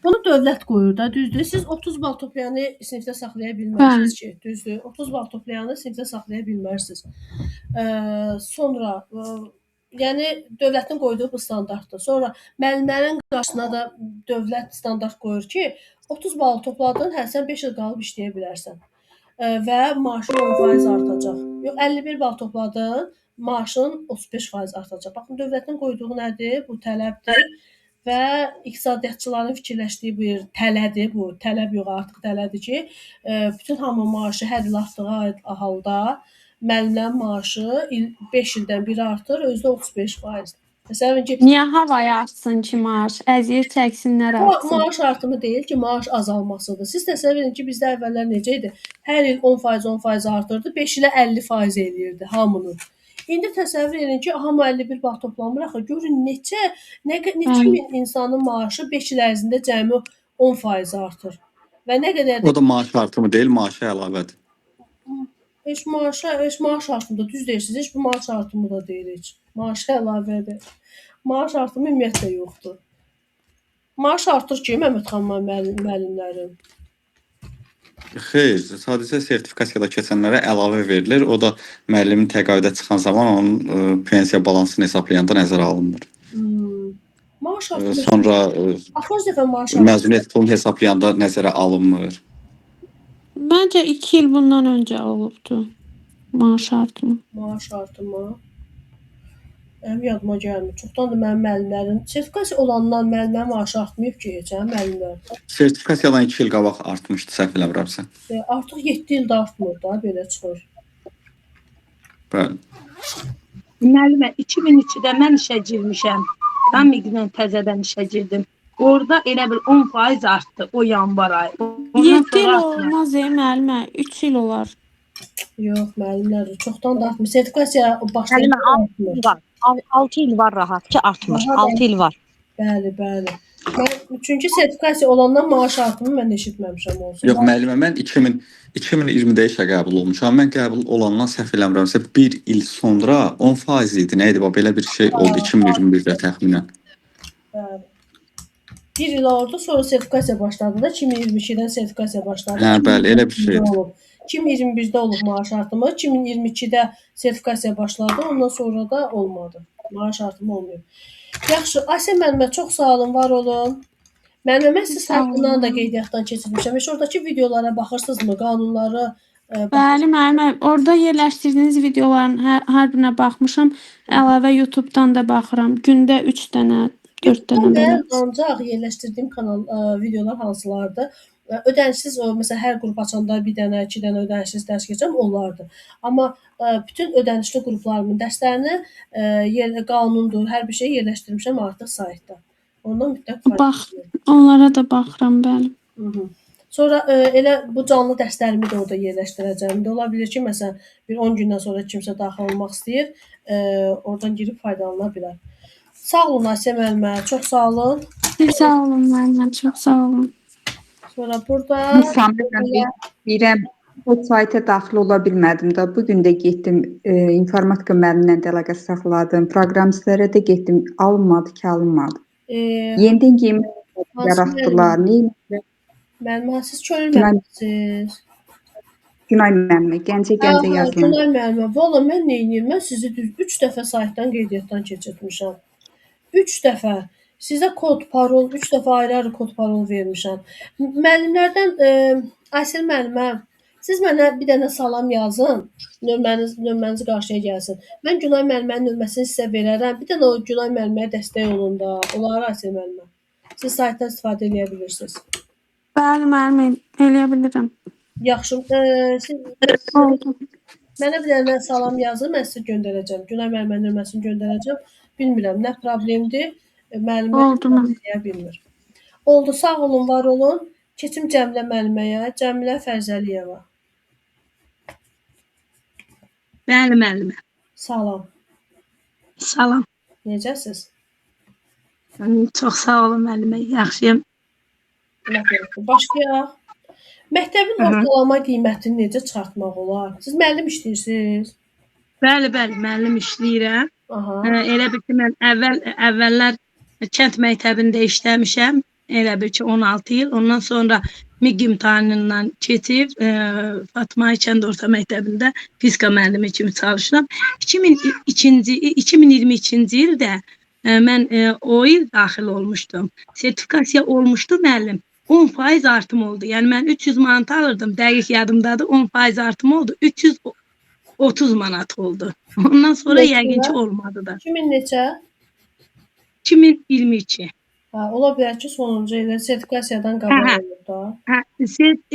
Speaker 2: Bunu dövlət qoyur da, düzdür? Siz 30 bal toplayanı sinifdə saxlaya bilməzsiniz ki, düzdür? 30 bal toplayanı sinifdə saxlaya bilməzsiniz. Sonra yəni dövlətin qoyduğu bu standartdır. Sonra müəllimlərin qarşısına da dövlət standart qoyur ki, 30 bal topladın, hə sən 5 il qalıb işləyə bilərsən. Və maaşın 10% artacaq. Yox, 51 bal topladın, maaşın 35% artacaq. Baxın, dövlətin qoyduğu nədir? Bu tələbdir və iqtisadiyyatçıların fikirləşdiyi bir tələdir bu. Tələb yox, artıq tələdir ki, bütün hamı maaşı hər il artdığı halda müəllimlərin maaşı 5 ildən bir artır, özü də 35%. Məsələn ki,
Speaker 7: Niyə havaya artsın ki maaş? Əziyyət çəksinlər artsın.
Speaker 2: Maaş artımı deyil ki, maaş azalmasıdır. Siz təsəvvür edin ki, bizdə əvvəllər necə idi? Hər il 10%, 10% artırdı, 5 ilə 50% eləyirdi hamının. İndi təsəvvür edin ki, hamı 51 bal toplamır axı. Görün neçə, neçə min insanın maaşı 5 il ərzində cəmi 10% artır. Və nə qədər də
Speaker 1: O da maaş artımı deyil, maaşa əlavədir.
Speaker 2: Heç maaşa, heç maaş artımı da düz deyirsiniz, heç bu maaş artımı da deyil heç. Maaşa əlavədir. Maaş artımı ümumiyyətlə yoxdur. Maaş artır ki, Məmmədxan müəllimlərin.
Speaker 1: Xeyr, sadəcə sertifikasiyada keçənlərə əlavə verilir. O da müəllimin təqaüdə çıxan zaman onun pensiya balansını hesablayanda nəzərə alınmır.
Speaker 2: Maaş artımı.
Speaker 1: Sonra
Speaker 2: Axırıncı dəfə maaş artımı.
Speaker 1: məzuniyyət pulunu hesablayanda nəzərə alınmır.
Speaker 7: Məncə 2 il bundan öncə olubdu maaş artımı.
Speaker 2: Maaş artımı. Mənim yadıma gəlmir. Çoxdandır mənim müəllimlərim sertifikasiya olandan müəllimlərin maaşı artmayıb ki, heç, hə, müəllimlər.
Speaker 1: Sertifikasiyadan 2 il qabaq artmışdı, səhv eləmirəmsə.
Speaker 2: Artıq 7 ildə artmır da, belə çıxır.
Speaker 1: Bəli.
Speaker 6: Müəllimə 2002-də mən işə girmişəm. Tam iqdən təzədən işə girdim. Orada elə bil 10% artdı o yanvar ayı. Ondan
Speaker 7: 7 il
Speaker 6: sonra artmadı.
Speaker 7: olmaz ey müəllimə, 3 il olar.
Speaker 2: Yox, müəllimlər çoxdan da artmır. Sertifikasiya başlayıb
Speaker 8: Müəllimə,
Speaker 2: artmır.
Speaker 8: Var. 6 il var rahat ki, artmır.
Speaker 2: Rahat
Speaker 8: 6 il var.
Speaker 2: Bəli, bəli. Mən, çünki sertifikasiya olandan maaş artımı mən eşitməmişəm olsun.
Speaker 1: Yox, müəllimə, mən 2020-də işə qəbul olmuşam. Mən qəbul olandan səhv eləmirəmsə 1 il sonra 10% idi. Nə idi bax belə bir şey oldu 2021-də təxminən.
Speaker 2: Bəli. Bir il oldu, sonra sertifikasiya başladı da 2022-dən sertifikasiya başladı.
Speaker 1: Hə, bəli, elə bir şeydir.
Speaker 2: 2021-də olub. 2021-də olub maaş artımı, 2022-də sertifikasiya başladı, ondan sonra da olmadı. Maaş artımı olmayıb. Yaxşı, Asiya müəllimə çox sağ olun, var olun. Müəllimə, mən sizi
Speaker 7: Sağ olun.
Speaker 2: saytından da qeydiyyatdan keçirmişəm. Heç oradakı videolara baxırsınızmı? Qanunları
Speaker 7: Bəli, müəllimə, orada yerləşdirdiyiniz videoların hər birinə baxmışam. Əlavə YouTube-dan da baxıram. Gündə 3 dənə, 4 dənə belə.
Speaker 2: Mən ancaq yerləşdirdiyim kanal videolar hansılardır? Ödənişsiz o məsələn hər qrup açanda bir dənə, iki dənə ödənişsiz dərs keçirəm, onlardır. Amma bütün ödənişli qruplarımın dərslərini qanundur, hər bir şey yerləşdirmişəm artıq saytda. Ondan mütləq
Speaker 7: Bax.
Speaker 2: faydalanın.
Speaker 7: Onlara da baxıram, bəli.
Speaker 2: Sonra elə bu canlı dərslərimi də orada yerləşdirəcəm. İndi ola bilər ki, məsələn, bir 10 gündən sonra kimsə daxil olmaq istəyir, oradan girib faydalana bilər. Sağ olun Asiya müəllimə, çox sağ olun.
Speaker 7: Siz sağ olun müəllimə, çox sağ olun.
Speaker 2: Sonra burada
Speaker 3: Samir mən deyirəm, o sayta daxil ola bilmədim də. Bu gün də getdim, informatika müəllimlə də əlaqə saxladım. Proqramistlərə də getdim, alınmadı ki, alınmadı. Yenidən geyinmə
Speaker 2: hansı
Speaker 3: yaratdılar. Nə
Speaker 2: müəllimə, siz könül
Speaker 3: Günay-
Speaker 2: müəllimisiz.
Speaker 3: Günay müəllimə, Gəncə yazılan.
Speaker 2: Günay müəllimə, valla mən neyniyim? Mən sizi düz 3 dəfə saytdan qeydiyyatdan keçirtmişəm. 3 dəfə. Sizə kod, parol, 3 dəfə ayrı-ayrı kod, parol vermişəm. Müəllimlərdən Aysel müəllimə, siz mənə bir dənə salam yazın. Nömrəniz qarşıya gəlsin. Mən Günay müəllimənin nömrəsini sizə verərəm. Bir dənə o Günay müəlliməyə dəstək olun da. Olar Aysel müəllimə. Siz saytdan istifadə edə bilirsiniz.
Speaker 7: Bəli, müəllimə, eləyə bilirəm.
Speaker 2: Yaxşı, siz
Speaker 7: Oldu.
Speaker 2: Mənə bir dənə salam yazın, mən sizə göndərəcəm. Günay müəllimənin nömrəsini göndərəcəm. Bilmirəm nə problemdir. Müəllimə
Speaker 7: Oldu müəllimə.
Speaker 2: deyə bilmir. Oldu, sağ olun, var olun. Keçim Cəmilə müəlliməyə. Cəmilə Fərzəliyeva.
Speaker 6: Bəli müəllimə.
Speaker 2: Salam.
Speaker 6: Salam.
Speaker 2: Necəsiz?
Speaker 6: Çox sağ olun müəllimə. Yaxşıyam.
Speaker 2: Başlayaq. Məktəbin ortalama qiymətini necə çıxartmaq olar? Siz müəllim işləyirsiniz?
Speaker 6: Bəli, bəli, müəllim işləyirəm.
Speaker 2: Aha.
Speaker 6: Elə bil ki, mən əvvəllər kənd məktəbində işləmişəm. Elə bil ki, 16 il. Ondan sonra MİQ imtahanından keçib Fatma kənd orta məktəbində fizika müəllimi kimi çalışıram. 2022-ci ildə mən o il daxil olmuşdum. Sertifikasiya olmuşdu müəllim. 10% artım oldu. Yəni mən 300 manat alırdım. Dəqiq yadımdadır. 10% artım oldu. 330 manat oldu. Ondan sonra
Speaker 2: Neçə?
Speaker 6: yəqin ki olmadı da.
Speaker 2: 2000 neçə?
Speaker 6: 2022.
Speaker 2: Ha, ola bilər ki, sonuncu ilə sertifikasiyadan qabaq
Speaker 6: Hə, hə.
Speaker 2: olub da.
Speaker 6: Hə,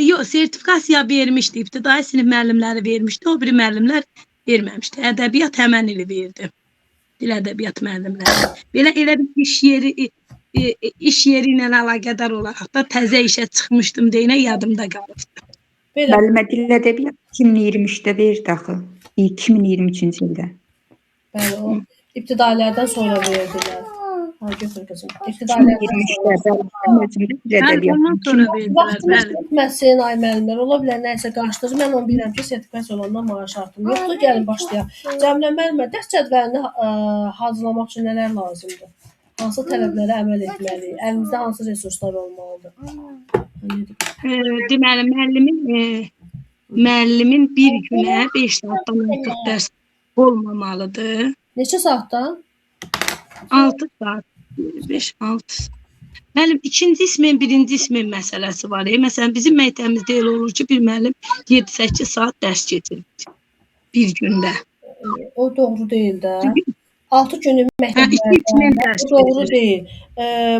Speaker 6: yox, sertifikasiya vermişdi. İbtidai sinif müəllimləri vermişdi. O biri müəllimlər verməmişdi. Ədəbiyyat həmən ili verdi. Dil ədəbiyyat müəllimləri. Belə elə bir iş yeri iş yeri ilə əlaqədar olaraq da təzə işə çıxmışdım deyinə yadımda qalıbdı.
Speaker 2: Belə
Speaker 3: Müəllimə dil ədəbiyyat 2023-də verdi axı. 2023-cü ildə.
Speaker 2: Bəli, o ibtidailərdən sonra verdilər. Ha, götür qızım. İbtidailərdən
Speaker 3: 2023-də
Speaker 2: sonra.
Speaker 3: bəli, mənim özümdə bir
Speaker 6: Bəli,
Speaker 3: ədəbiyyat.
Speaker 6: ondan sonra verdilər,
Speaker 2: Vaxtımız
Speaker 6: bəli.
Speaker 2: getməsin ay müəllimlər. Ola bilər nəyisə qarışdırır. Mən onu bilirəm ki, sertifikasiya olandan maaş artımı yoxdur. Gəlin başlayaq. Cəmilə müəllimə, dərs cədvəlini hazırlamaq üçün nələr lazımdır? Hansı tələblərə əməl etməliyik? Əlimizdə hansı resurslar olmalıdır?
Speaker 6: Deməli, müəllimin bir günə 5 saatdan artıq dərs olmamalıdır.
Speaker 2: Neçə saatdan?
Speaker 6: 6 saat, 5-6. Müəllim, ikinci ismin, birinci ismin məsələsi var. Məsələn, bizim məktəbimizdə elə olur ki, bir müəllim 7-8 saat dərs keçirir bir gündə.
Speaker 2: O doğru deyil də. 6 günlük
Speaker 6: Hə, iki ismin
Speaker 2: məktəblərdə
Speaker 6: dərs
Speaker 2: bu doğru
Speaker 6: verir.
Speaker 2: deyil.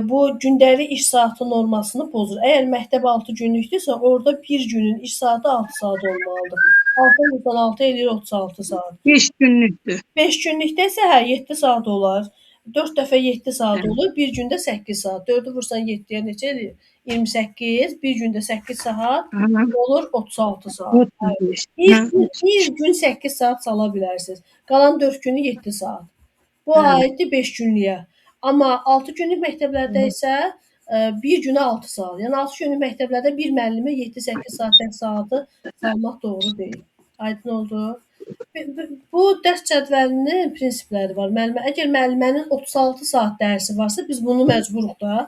Speaker 2: Bu gündəlik iş saatı normasını pozur. Əgər məktəb 6 günlükdürsə, orada bir günün iş saatı 6 saat olmalıdır. 6 vursan 6 eləyir 36 saat.
Speaker 6: 5 günlükdür.
Speaker 2: 5 günlükdə isə hə 7 saat olar. 4 dəfə 7 saat
Speaker 6: Bəli.
Speaker 2: olur, bir gündə 8 saat. 4-ü vursan 7-yə neçə eləyir? 28, bir gündə 8 saat
Speaker 6: Aha,
Speaker 2: olur 36 saat.
Speaker 6: 35.
Speaker 2: Bir,
Speaker 6: Hə,
Speaker 2: gün, bir gün 8 saat sala bilərsiniz. Qalan 4 günü 7 saat. Bu
Speaker 6: Bəli.
Speaker 2: aiddir 5 günlüyə. Amma 6 günlük məktəblərdə isə bir günə 6 saat. Yəni 6 günlük məktəblərdə bir müəllimə 7-8 saat dərs saatı salmaq doğru deyil. Aydın oldu? Bu dərs cədvəlinin prinsipləri var. Müəllimə, əgər müəllimənin 36 saat dərsi varsa, biz bunu məcburuq da.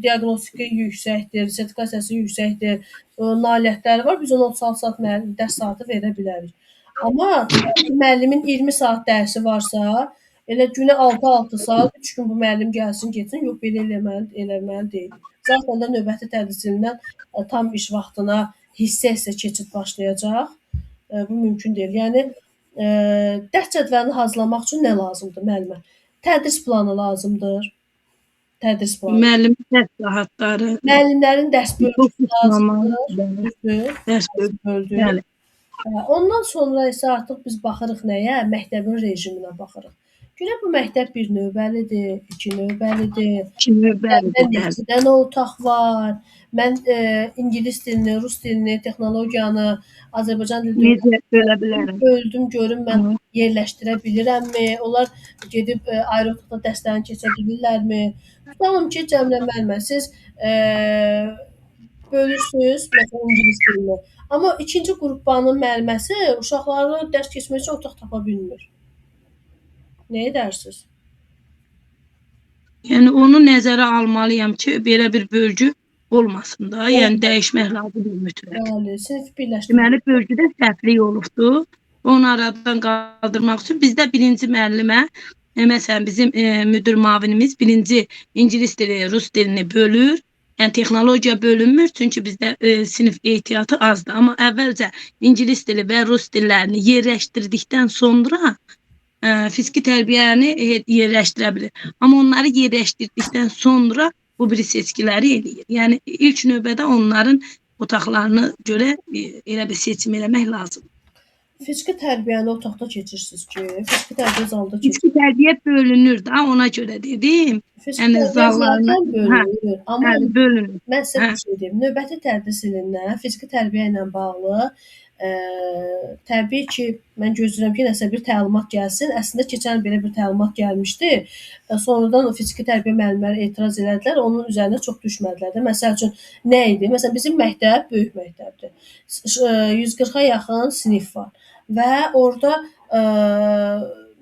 Speaker 2: Diaqnostiki yüksəkdir, sertifikasiyası yüksəkdir, nailiyyətləri var. Biz ona 36 saat müəllim dərs saatı verə bilərik. Amma müəllimin 20 saat dərsi varsa, elə günə 6-6 saat, 3 gün bu müəllim gəlsin, getsin, yox belə eləməli deyil. Zaten də növbəti tədris ilindən tam iş vaxtına hissə-hissə keçid başlayacaq. Bu mümkün deyil. Yəni dərs cədvəlini hazırlamaq üçün nə lazımdır müəllimə? Tədris planı lazımdır. Tədris planı.
Speaker 6: Müəllimin dərs saatları,
Speaker 2: Müəllimlərin dərs bölgüsü
Speaker 6: fokuslama,
Speaker 2: lazımdır.
Speaker 6: bəli,
Speaker 2: Düzdür?
Speaker 6: dərs
Speaker 2: Dərs
Speaker 6: bölgüsü,
Speaker 2: böldü.
Speaker 6: bəli.
Speaker 2: Ondan sonra isə artıq biz baxırıq nəyə? Məktəbin rejiminə baxırıq. Görə bu məktəb bir növbəlidir, iki növbəlidir.
Speaker 6: İki növbəlidir,
Speaker 2: Məktəbdə
Speaker 6: bəli.
Speaker 2: neçə dənə otaq var? Mən ingilis dilini, rus dilini, texnologiyanı, Azərbaycan dilini
Speaker 6: Necə bölə bilərəm?
Speaker 2: böldüm, görüm mən
Speaker 6: Hı.
Speaker 2: yerləşdirə bilirəmmi? Onlar gedib ayrı otaqda dərslərini keçə bilirlərmi? Tutalım ki, Cəmilə müəllimə, siz bölürsünüz, məsələn, ingilis dilini. Amma ikinci qrupbanın müəlliməsi uşaqları dərs keçmək üçün otaq tapa bilmir. Nə edərsiniz?
Speaker 6: Yəni onu nəzərə almalıyam ki, belə bir bölgü olmasın da. Yəni dəyişmək lazımdır mütləq.
Speaker 2: Bəli, sinif birləşdirmə.
Speaker 6: Deməli bölgüdə səhvlik olubdur. Onu aradan qaldırmaq üçün bizdə birinci müəllimə, məsələn bizim müdir müavinimiz birinci ingilis dili, rus dilini bölür. Yəni texnologiya bölünmür, çünki bizdə sinif ehtiyatı azdır. Amma əvvəlcə ingilis dili və rus dillərini yerləşdirdikdən sonra fiziki tərbiyəni yerləşdirə bilir. Amma onları yerləşdirdikdən sonra bu biri seçkiləri eləyir. Yəni ilk növbədə onların otaqlarına görə elə bir seçim eləmək lazımdır.
Speaker 2: Fiziki tərbiyəni otaqda keçirsiniz ki, fiziki tərbiyə zalda keçir.
Speaker 6: Fiziki tərbiyə bölünür də, ona görə dedim.
Speaker 2: Fiziki
Speaker 6: Yəni
Speaker 2: tərbiyə
Speaker 6: zallarını,
Speaker 2: zaten
Speaker 6: hə,
Speaker 2: bölünür. Amma
Speaker 6: bəli, bölünür.
Speaker 2: mən sizə
Speaker 6: Hə.
Speaker 2: bir şey deyim. Növbəti tədris ilindən fiziki tərbiyə ilə bağlı təbii ki, mən gözləyirəm ki, nəsə bir təlimat gəlsin. Əslində keçən il belə bir təlimat gəlmişdi. Sonradan o fiziki tərbiyə müəllimləri etiraz elədilər, onun üzərinə çox düşmədilər də. Məsəl üçün nə idi? Məsələn, bizim məktəb böyük məktəbdir. 140-a yaxın sinif var və orada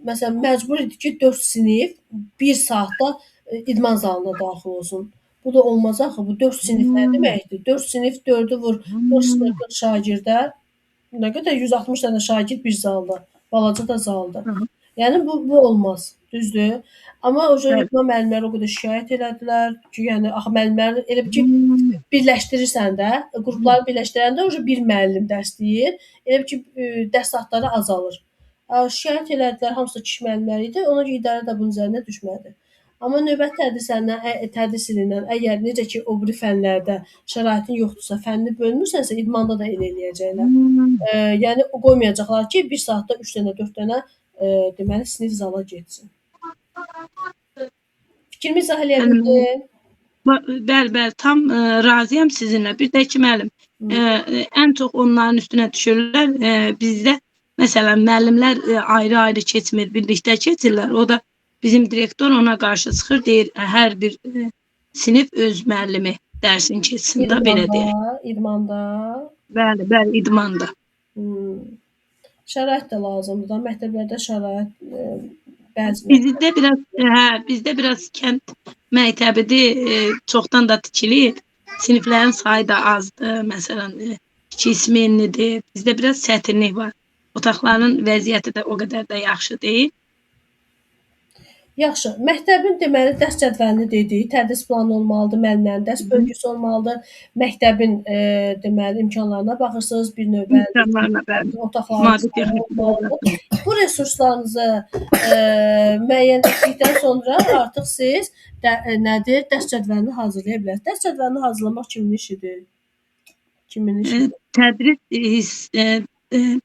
Speaker 2: məsələn məcbur idi ki, 4 sinif 1 saatda idman zalına daxil olsun. Bu da olmaz axı. Bu 4 sinif nə deməkdir? 4 sinif 4-ü vur 40 şagirdə. Nə qədər 160 dənə şagird bir zalda, balaca da zalda.
Speaker 6: Hı -hı.
Speaker 2: Yəni bu olmaz, düzdür? Amma o
Speaker 6: Bəli.
Speaker 2: idman müəllimləri o qədər şikayət elədilər ki, yəni axı müəllimlər elə bir ki, birləşdirirsən də, qrupları birləşdirəndə o bir müəllim dərs deyir, elə bir ki, dərs saatları azalır. Şikayət elədilər, hamısı kişi müəllimləri idi. Ona görə idarə də bunun üzərinə düşmədi. Amma növbəti tədris ilindən əgər necə ki o biri fənlərdə şəraitin yoxdursa, fənni bölmürsənsə, idmanda da elə eləyəcəklər. Yəni qoymayacaqlar ki, bir saatda 3 dənə, 4 dənə deməli sinif zala getsin. Fikrimi izah eləyə bildim?
Speaker 6: Bəli, bəli, tam razıyam sizinlə. Bir də ki, müəllim, ən çox onların üstünə düşürlər. Bizdə Məsələn, müəllimlər ayrı-ayrı keçmir, birlikdə keçirlər. O da bizim direktor ona qarşı çıxır, deyir hər bir sinif öz müəllimi dərsini keçsin də, belə deyək.
Speaker 2: İdmanda.
Speaker 6: Bəli, bəli, idmanda.
Speaker 2: Şərait də lazımdır da. Məktəblərdə şərait bəzi
Speaker 6: Bizdə biraz bizdə biraz kənd məktəbidir, çoxdan da tikilib. Siniflərin sayı da azdır. Məsələn, 2 smenlidir. Bizdə biraz çətinlik var. Otaqların vəziyyəti də o qədər də yaxşı deyil.
Speaker 2: Yaxşı, məktəbin deməli dərs cədvəlini dedik, tədris planı olmalıdır, müəllimlərin dərs bölgüsü olmalıdır, məktəbin deməli imkanlarına baxırsınız, bir növbə otaqların olmalıdır. Bu resurslarınızı müəyyən etdikdən sonra artıq siz nədir, dərs cədvəlini hazırlaya bilərsiniz. Dərs cədvəlini hazırlamaq kimin işidir? Kimin işidir?
Speaker 6: Tədris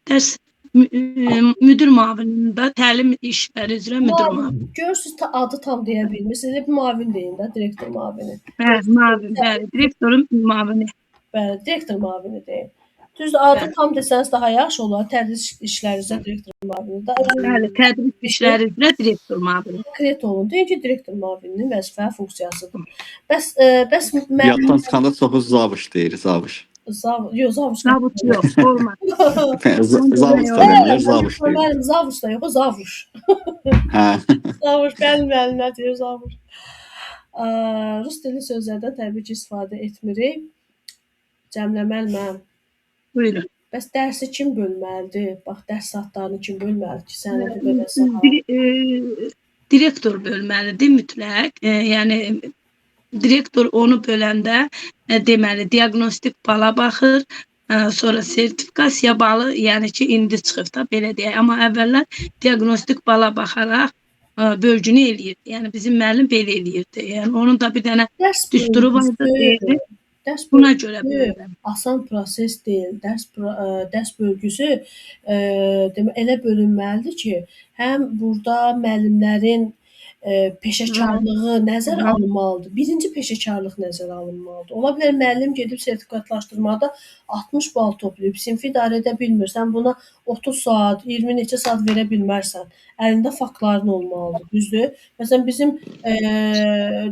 Speaker 6: dərs müdür müavinində təlim işləri üzrə müdür müavini.
Speaker 2: Görürsünüz, adı tam deyə bilmirsiniz. Bir müavin deyin də, direktor müavini.
Speaker 6: Bəli, müavin, bəli, direktorun müavini.
Speaker 2: Bəli, direktor müavini deyin. Düzdür, adı tam desəniz daha yaxşı olar. Tədris işləri üzrə direktor müavini.
Speaker 6: Bəli, tədris işləri üzrə direktor müavini.
Speaker 2: Konkret olun. Deyin ki, direktor müavininin vəzifə funksiyasıdır. Bəs
Speaker 1: Yaddan çıxanda çoxu zavuş deyir, zavuş.
Speaker 2: Yox, zavuş.
Speaker 6: Zavuş yox, olmaz.
Speaker 1: Zavuş da demirlər, zavuş deyir.
Speaker 2: Mənim zavuş da yox, o zavuş.
Speaker 1: Hə.
Speaker 2: Zavuş, bəli, müəllimlər deyir, zavuş. Rus dili sözlərdən təbii ki, istifadə etmirik. Cəmləməli mən.
Speaker 6: Buyurun.
Speaker 2: Bəs dərsi kim bölməlidir? Bax, dərs saatlarını kim bölməlidir ki, sənə bu qədər saat?
Speaker 6: Direktor bölməlidir mütləq. Yəni direktor onu böləndə deməli diaqnostik bala baxır, sonra sertifikasiya balı, yəni ki, indi çıxıb da belə deyək. Amma əvvəllər diaqnostik bala baxaraq bölgünü eləyirdi. Yəni bizim müəllim belə eləyirdi. Yəni onun da bir dənə düsturu vardı, deyirdi.
Speaker 2: Dərs
Speaker 6: buna görə bölürəm.
Speaker 2: Asan proses deyil. Dərs bölgüsü demək elə bölünməlidir ki, həm burada müəllimlərin peşəkarlığı nəzərə alınmalıdır. Birinci peşəkarlıq nəzərə alınmalıdır. Ola bilər müəllim gedib sertifikatlaşdırmada 60 bal toplayıb, sinfi idarə edə bilmir. Sən buna 30 saat, 20 neçə saat verə bilmərsən. Əlində faktların olmalıdır, düzdür? Məsələn, bizim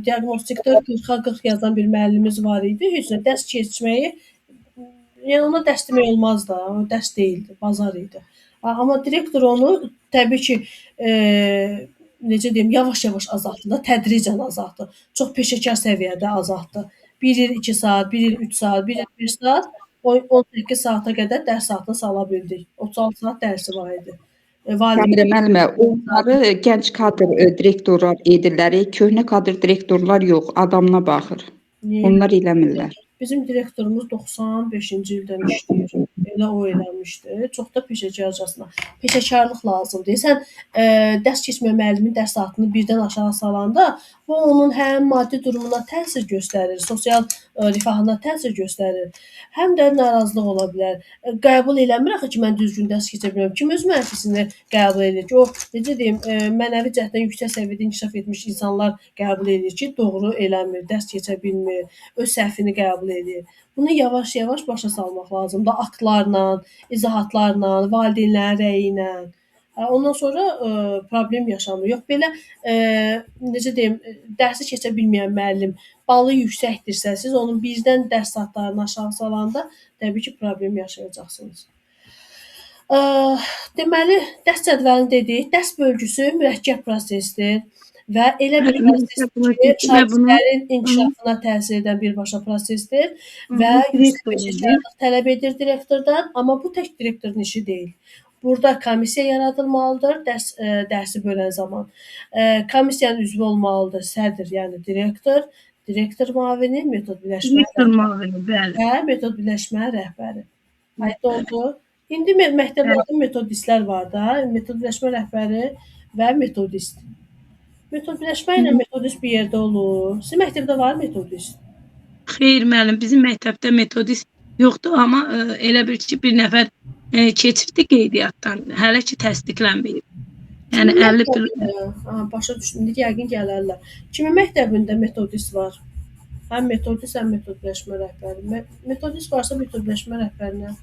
Speaker 2: diaqnostikdə 40-a 40 yazan bir müəllimimiz var idi. Heç nə, dərs keçməyi, yəni ona dərs demək olmaz da, o dərs deyildi, bazar idi. Amma direktor onu təbii ki, necə deyim, yavaş-yavaş azaltdı da, tədricən azaltdı. Çox peşəkar səviyyədə azaltdı. 1 il 2 saat, 1 il 3 saat, 1 il 1 saat, 18 saata qədər dərs saatını sala bildik. 36 saat dərsi var idi.
Speaker 3: Səmirə müəllimə, onları gənc kadr direktorlar edirlər, köhnə kadr direktorlar yox, adamına baxır.
Speaker 2: Niyə?
Speaker 3: Onlar eləmirlər.
Speaker 2: Bizim direktorumuz 95-ci ildən işləyir. Elə o eləmişdi. Çox da peşəkarcasına. Peşəkarlıq lazımdır. Sən dərs keçmə müəllimin dərs saatını birdən aşağı salanda, bu onun həm maddi durumuna təsir göstərir, sosial rifahına təsir göstərir, həm də narazılıq ola bilər. Qəbul eləmir axı ki, mən düzgün dərs keçə bilmirəm. Kim öz mənfisini qəbul edir ki, o, necə deyim, mənəvi cəhətdən yüksək səviyyədə inkişaf etmiş insanlar qəbul edir ki, doğru eləmir, dərs keçə bilmir, öz səhvini qəbul edir. Bunu yavaş-yavaş başa salmaq lazımdır. Aktlarla, izahatlarla, valideynlərin rəyi ilə. Ondan sonra problem yaşanmır. Yox, belə, necə deyim, dərsi keçə bilməyən müəllim balı yüksəkdirsə, siz onun birdən dərs saatlarını aşağı salanda təbii ki, problem yaşayacaqsınız. Deməli, dərs cədvəlini dedik. Dərs bölgüsü mürəkkəb prosesdir və elə bir prosesdir ki, şagirdlərin inkişafına təsir edən birbaşa prosesdir və yüksək peşəkarlıq tələb edir direktordan, amma bu tək direktorun işi deyil. Burada komissiya yaradılmalıdır dərsi bölən zaman. Komissiyanın üzvü olmalıdır sədr, yəni direktor, direktor müavini, metod birləşmə və metod birləşmə rəhbəri. Aydın oldu. İndi məktəblərdə metodistlər var da, metod birləşmə rəhbəri və metodist. Metod birləşmə ilə metodist bir yerdə olur. Sizin məktəbdə var metodist?
Speaker 6: Xeyr müəllim, bizim məktəbdə metodist yoxdur, amma elə bir ki, bir nəfər keçibdi qeydiyyatdan, hələ ki təsdiqlənməyib. Yəni 50
Speaker 2: başa düşdüm, indi yəqin gələrlər. Kimin məktəbində metodist var? Həm metodist, həm metod birləşmə rəhbəri. Metodist varsa metod birləşmə rəhbərinə.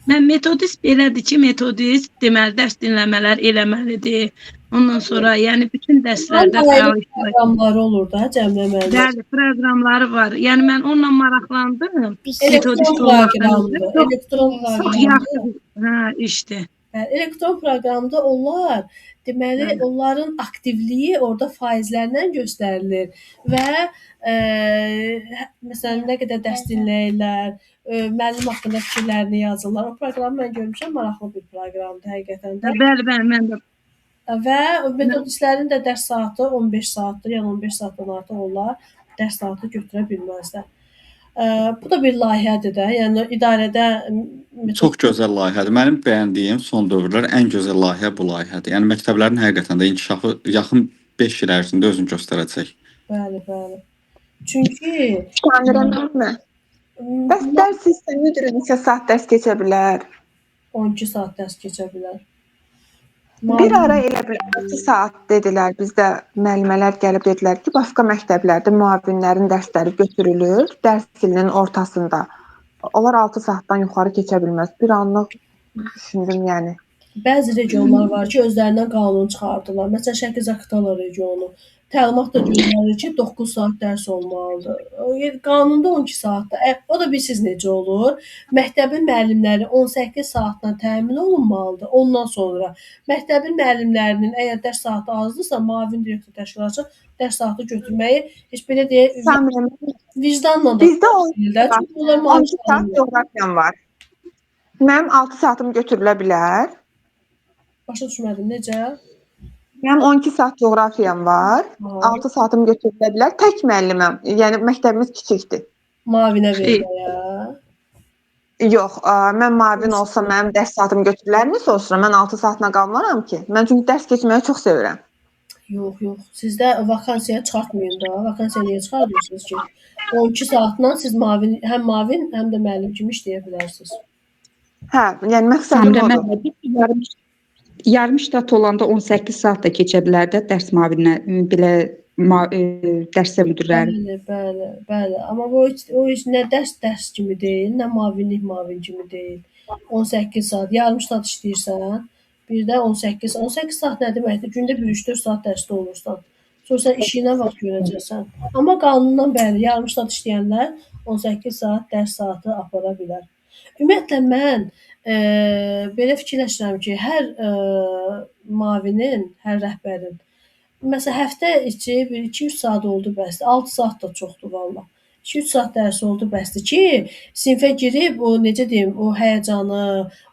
Speaker 6: Mən metodist belədir ki, metodist deməli dərs dinləmələr eləməlidir. Ondan sonra yəni bütün dərslərdə
Speaker 2: Onların
Speaker 6: fəal iştirak.
Speaker 2: proqramları olur da, cəmləməli.
Speaker 6: Bəli, proqramları var. Yəni mən onunla maraqlandım.
Speaker 2: Elektron
Speaker 6: Metodist olmaqdan
Speaker 2: proqramdır.
Speaker 6: ötrü çox,
Speaker 2: Elektron
Speaker 6: çox
Speaker 2: proqramdır.
Speaker 6: yaxşı bir işdir.
Speaker 2: Bəli, elektron proqramda onlar, deməli,
Speaker 6: Bəli.
Speaker 2: onların aktivliyi orada faizlərlə göstərilir və məsələn, nə qədər dərs dinləyirlər, müəllim haqqında fikirlərini yazırlar. O proqramı mən görmüşəm, maraqlı bir proqramdır həqiqətən də.
Speaker 6: Bəli, bəli, mən də
Speaker 2: Və metodistlərin də dərs saatı 15 saatdır, yəni 15 saatdan artıq onlar dərs saatı götürə bilməzlər. Bu da bir layihədir də, yəni idarədə
Speaker 1: Çox gözəl layihədir. Mənim bəyəndiyim son dövrlər ən gözəl layihə bu layihədir. Yəni məktəblərin həqiqətən də inkişafı yaxın 5 il ərzində özünü göstərəcək.
Speaker 2: Bəli, bəli. Çünki
Speaker 5: Samirə müəllimə, bəs dərs sistemi müdiri neçə saat dərs keçə bilər?
Speaker 2: 12 saat dərs keçə bilər.
Speaker 5: Bir ara elə bil 6 saat dedilər, bizdə müəllimələr gəlib dedilər ki, başqa məktəblərdə müavinlərin dərsləri götürülür dərs ilinin ortasında. Onlar 6 saatdan yuxarı keçə bilməz. Bir anlıq düşündüm yəni.
Speaker 2: Bəzi regionlar var ki, özlərindən qanun çıxardılar. Məsələn, Şəki Zaqatala regionu. Təlimat da göndərir ki, 9 saat dərs olmalıdır. Qanunda 12 saatdır. O da bilirsiniz necə olur? Məktəbin müəllimləri 18 saatla təmin olunmalıdır. Ondan sonra məktəbin müəllimlərinin əgər dərs saatı azdırsa, müavin direktor təşkilatçı dərs saatı götürməyi heç belə deyək,
Speaker 5: Samirə müəllimə,
Speaker 2: vicdanla da
Speaker 5: bizdə 12
Speaker 2: deyirlər.
Speaker 5: saat,
Speaker 2: Çünki onlar maaş
Speaker 5: 12 saat
Speaker 2: almır.
Speaker 5: coğrafiyam var. Mənim 6 saatım götürülə bilər.
Speaker 2: Başa düşmədim necə?
Speaker 5: Mənim 12 saat coğrafiyam var.
Speaker 2: Aha.
Speaker 5: 6 saatım götürülə bilər. Tək müəlliməm. Yəni məktəbimiz kiçikdir.
Speaker 2: Mavinə
Speaker 6: Xeyr.
Speaker 2: verməyə.
Speaker 5: Yox, mən müavin olsam mənim dərs saatım götürülərmi soruşuram. Mən 6 saatına qalmaram ki. Mən çünki dərs keçməyi çox sevirəm.
Speaker 2: Yox, yox. Sizdə vakansiyaya çıxartmayın da. Vakansiya niyə çıxardırsınız ki? 12 saatla siz mavin, həm mavin, həm də müəllim kimi işləyə bilərsiniz.
Speaker 5: Hə, yəni məqsədim
Speaker 3: Samirə
Speaker 5: odur.
Speaker 3: müəllimə, biz yarım ştat olanda 18 saat da keçə bilər də dərs müavininə belə dərs müdirləri.
Speaker 2: Bəli, bəli, bəli. Amma bu heç, o heç nə dərs kimi deyil, nə mavinlik mavin kimi deyil. 18 saat, yarım ştat işləyirsən, bir də 18 saat nə deməkdir? Gündə bir 3-4 saat dərsdə olursan. Sonra sən işinə vaxt görəcəksən. Amma qanundan bəli, yarım ştat işləyənlər 18 saat dərs saatı apara bilər. Ümumiyyətlə mən belə fikirləşirəm ki, hər mavinin, hər rəhbərin məsələn həftə içi bir 2-3 saat oldu bəsdir. 6 saat da çoxdur vallah. 2-3 saat dərsi oldu bəsdir ki, sinfə girib o necə deyim, o həyəcanı,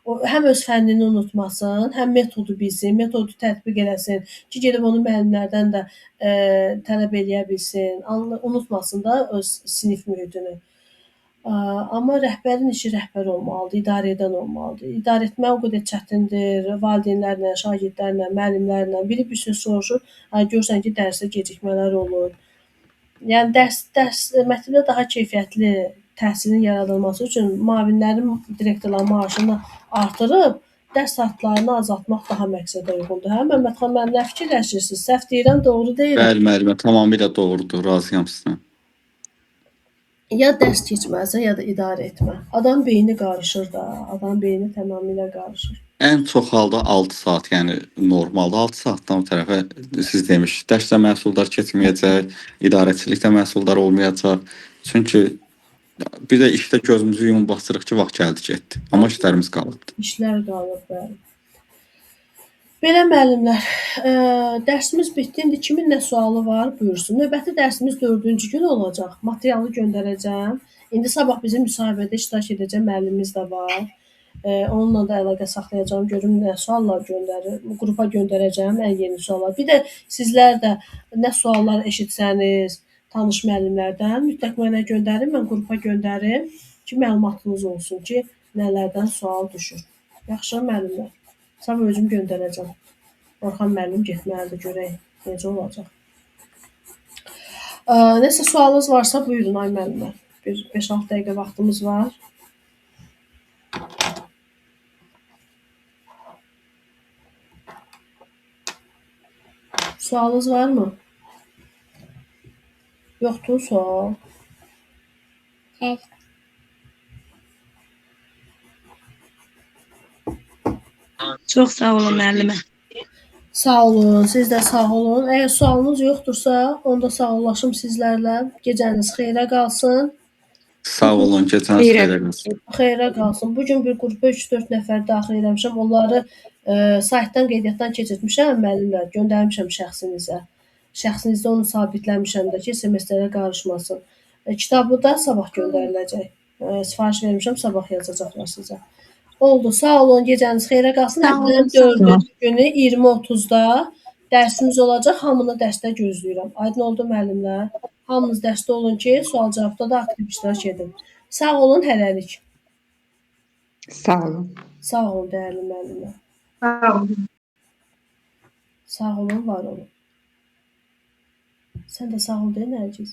Speaker 2: o həm öz fənnini unutmasın, həm metodu bilsin, metodu tətbiq eləsin ki, gedib onu müəllimlərdən də tələb eləyə bilsin, unutmasın da öz sinif mühitini. Amma rəhbərin işi rəhbər olmalıdır, idarə edən olmalıdır. İdarə etmək o qədər çətindir. Valideynlərlə, şagirdlərlə, müəllimlərlə biri bir söz soruşur, görürsən ki, dərsdə gecikmələr olur. Yəni dərs məktəbdə daha keyfiyyətli təhsilin yaradılması üçün müavinlərin, direktorların maaşını artırıb dərs saatlarını azaltmaq daha məqsədə uyğundur. Hə, Məmmədxan müəllim, nə fikirləşirsiniz? Səhv deyirəm, doğru deyirəm.
Speaker 1: Bəli, müəllimə, tamamilə doğrudur. Razıyam sizlə.
Speaker 2: Ya dərs keçməlisən, ya da idarə etmə. Adam beyni qarışır da, adam beyni tamamilə qarışır.
Speaker 1: Ən çox halda 6 saat, yəni normalda 6 saatdan o tərəfə siz demiş, dərsdə məhsuldar keçməyəcək, idarəçilikdə məhsuldar olmayacaq. Çünki bir də işdə gözümüzü yumub basırıq ki, vaxt gəldi, getdi. Amma işlərimiz qalıbdır.
Speaker 2: İşlər qalıb, bəli. Belə müəllimlər, dərsimiz bitdi. İndi kimin nə sualı var, buyursun. Növbəti dərsimiz 4-cü gün olacaq. Materialı göndərəcəm. İndi sabah bizim müsahibədə iştirak edəcək müəllimimiz də var. Onunla da əlaqə saxlayacağam. Görüm nə suallar göndərir. Qrupa göndərəcəm ən yeni suallar. Bir də sizlər də nə suallar eşitsəniz tanış müəllimlərdən mütləq mənə göndərin, mən qrupa göndərim ki, məlumatınız olsun ki, nələrdən sual düşür. Yaxşı müəllimlər. Sabah özüm göndərəcəm. Orxan müəllim getməlidir, görək necə olacaq. Nəsə sualınız varsa buyurun ay müəllimlər. Bir 5-6 dəqiqə vaxtımız var. Sualınız varmı? Yoxdur sual.
Speaker 9: Evet.
Speaker 6: Çox sağ olun müəllimə.
Speaker 2: Sağ olun, siz də sağ olun. Əgər sualınız yoxdursa, onda sağollaşım sizlərlə. Gecəniz xeyrə qalsın.
Speaker 1: Sağ olun, gecəniz
Speaker 3: Xeyrə.
Speaker 1: xeyrə qalsın.
Speaker 2: Xeyrə qalsın. Bu gün bir qrupa 3-4 nəfər daxil eləmişəm. Onları saytdan qeydiyyatdan keçirtmişəm müəllimlər, göndərmişəm şəxsinizə. Şəxsinizdə onu sabitləmişəm də ki, SMS-lərə qarışmasın. Kitabı da sabah göndəriləcək. Sifariş vermişəm, sabah yazacaqlar sizə. Oldu. Sağ olun, gecəniz xeyrə qalsın.
Speaker 7: Sağ olun,
Speaker 2: Həftənin
Speaker 7: sağ olun.
Speaker 2: 4-cü günü 20:30-da dərsimiz olacaq. Hamını dərsdə gözləyirəm. Aydın oldu müəllimlər? Hamınız dərsdə olun ki, sual-cavabda da aktiv iştirak edin. Sağ olun hələlik.
Speaker 3: Sağ olun.
Speaker 2: Sağ olun dəyərli müəllimlər.
Speaker 6: Sağ olun.
Speaker 2: Sağ olun, var olun. Sən də sağ ol de Nərgiz.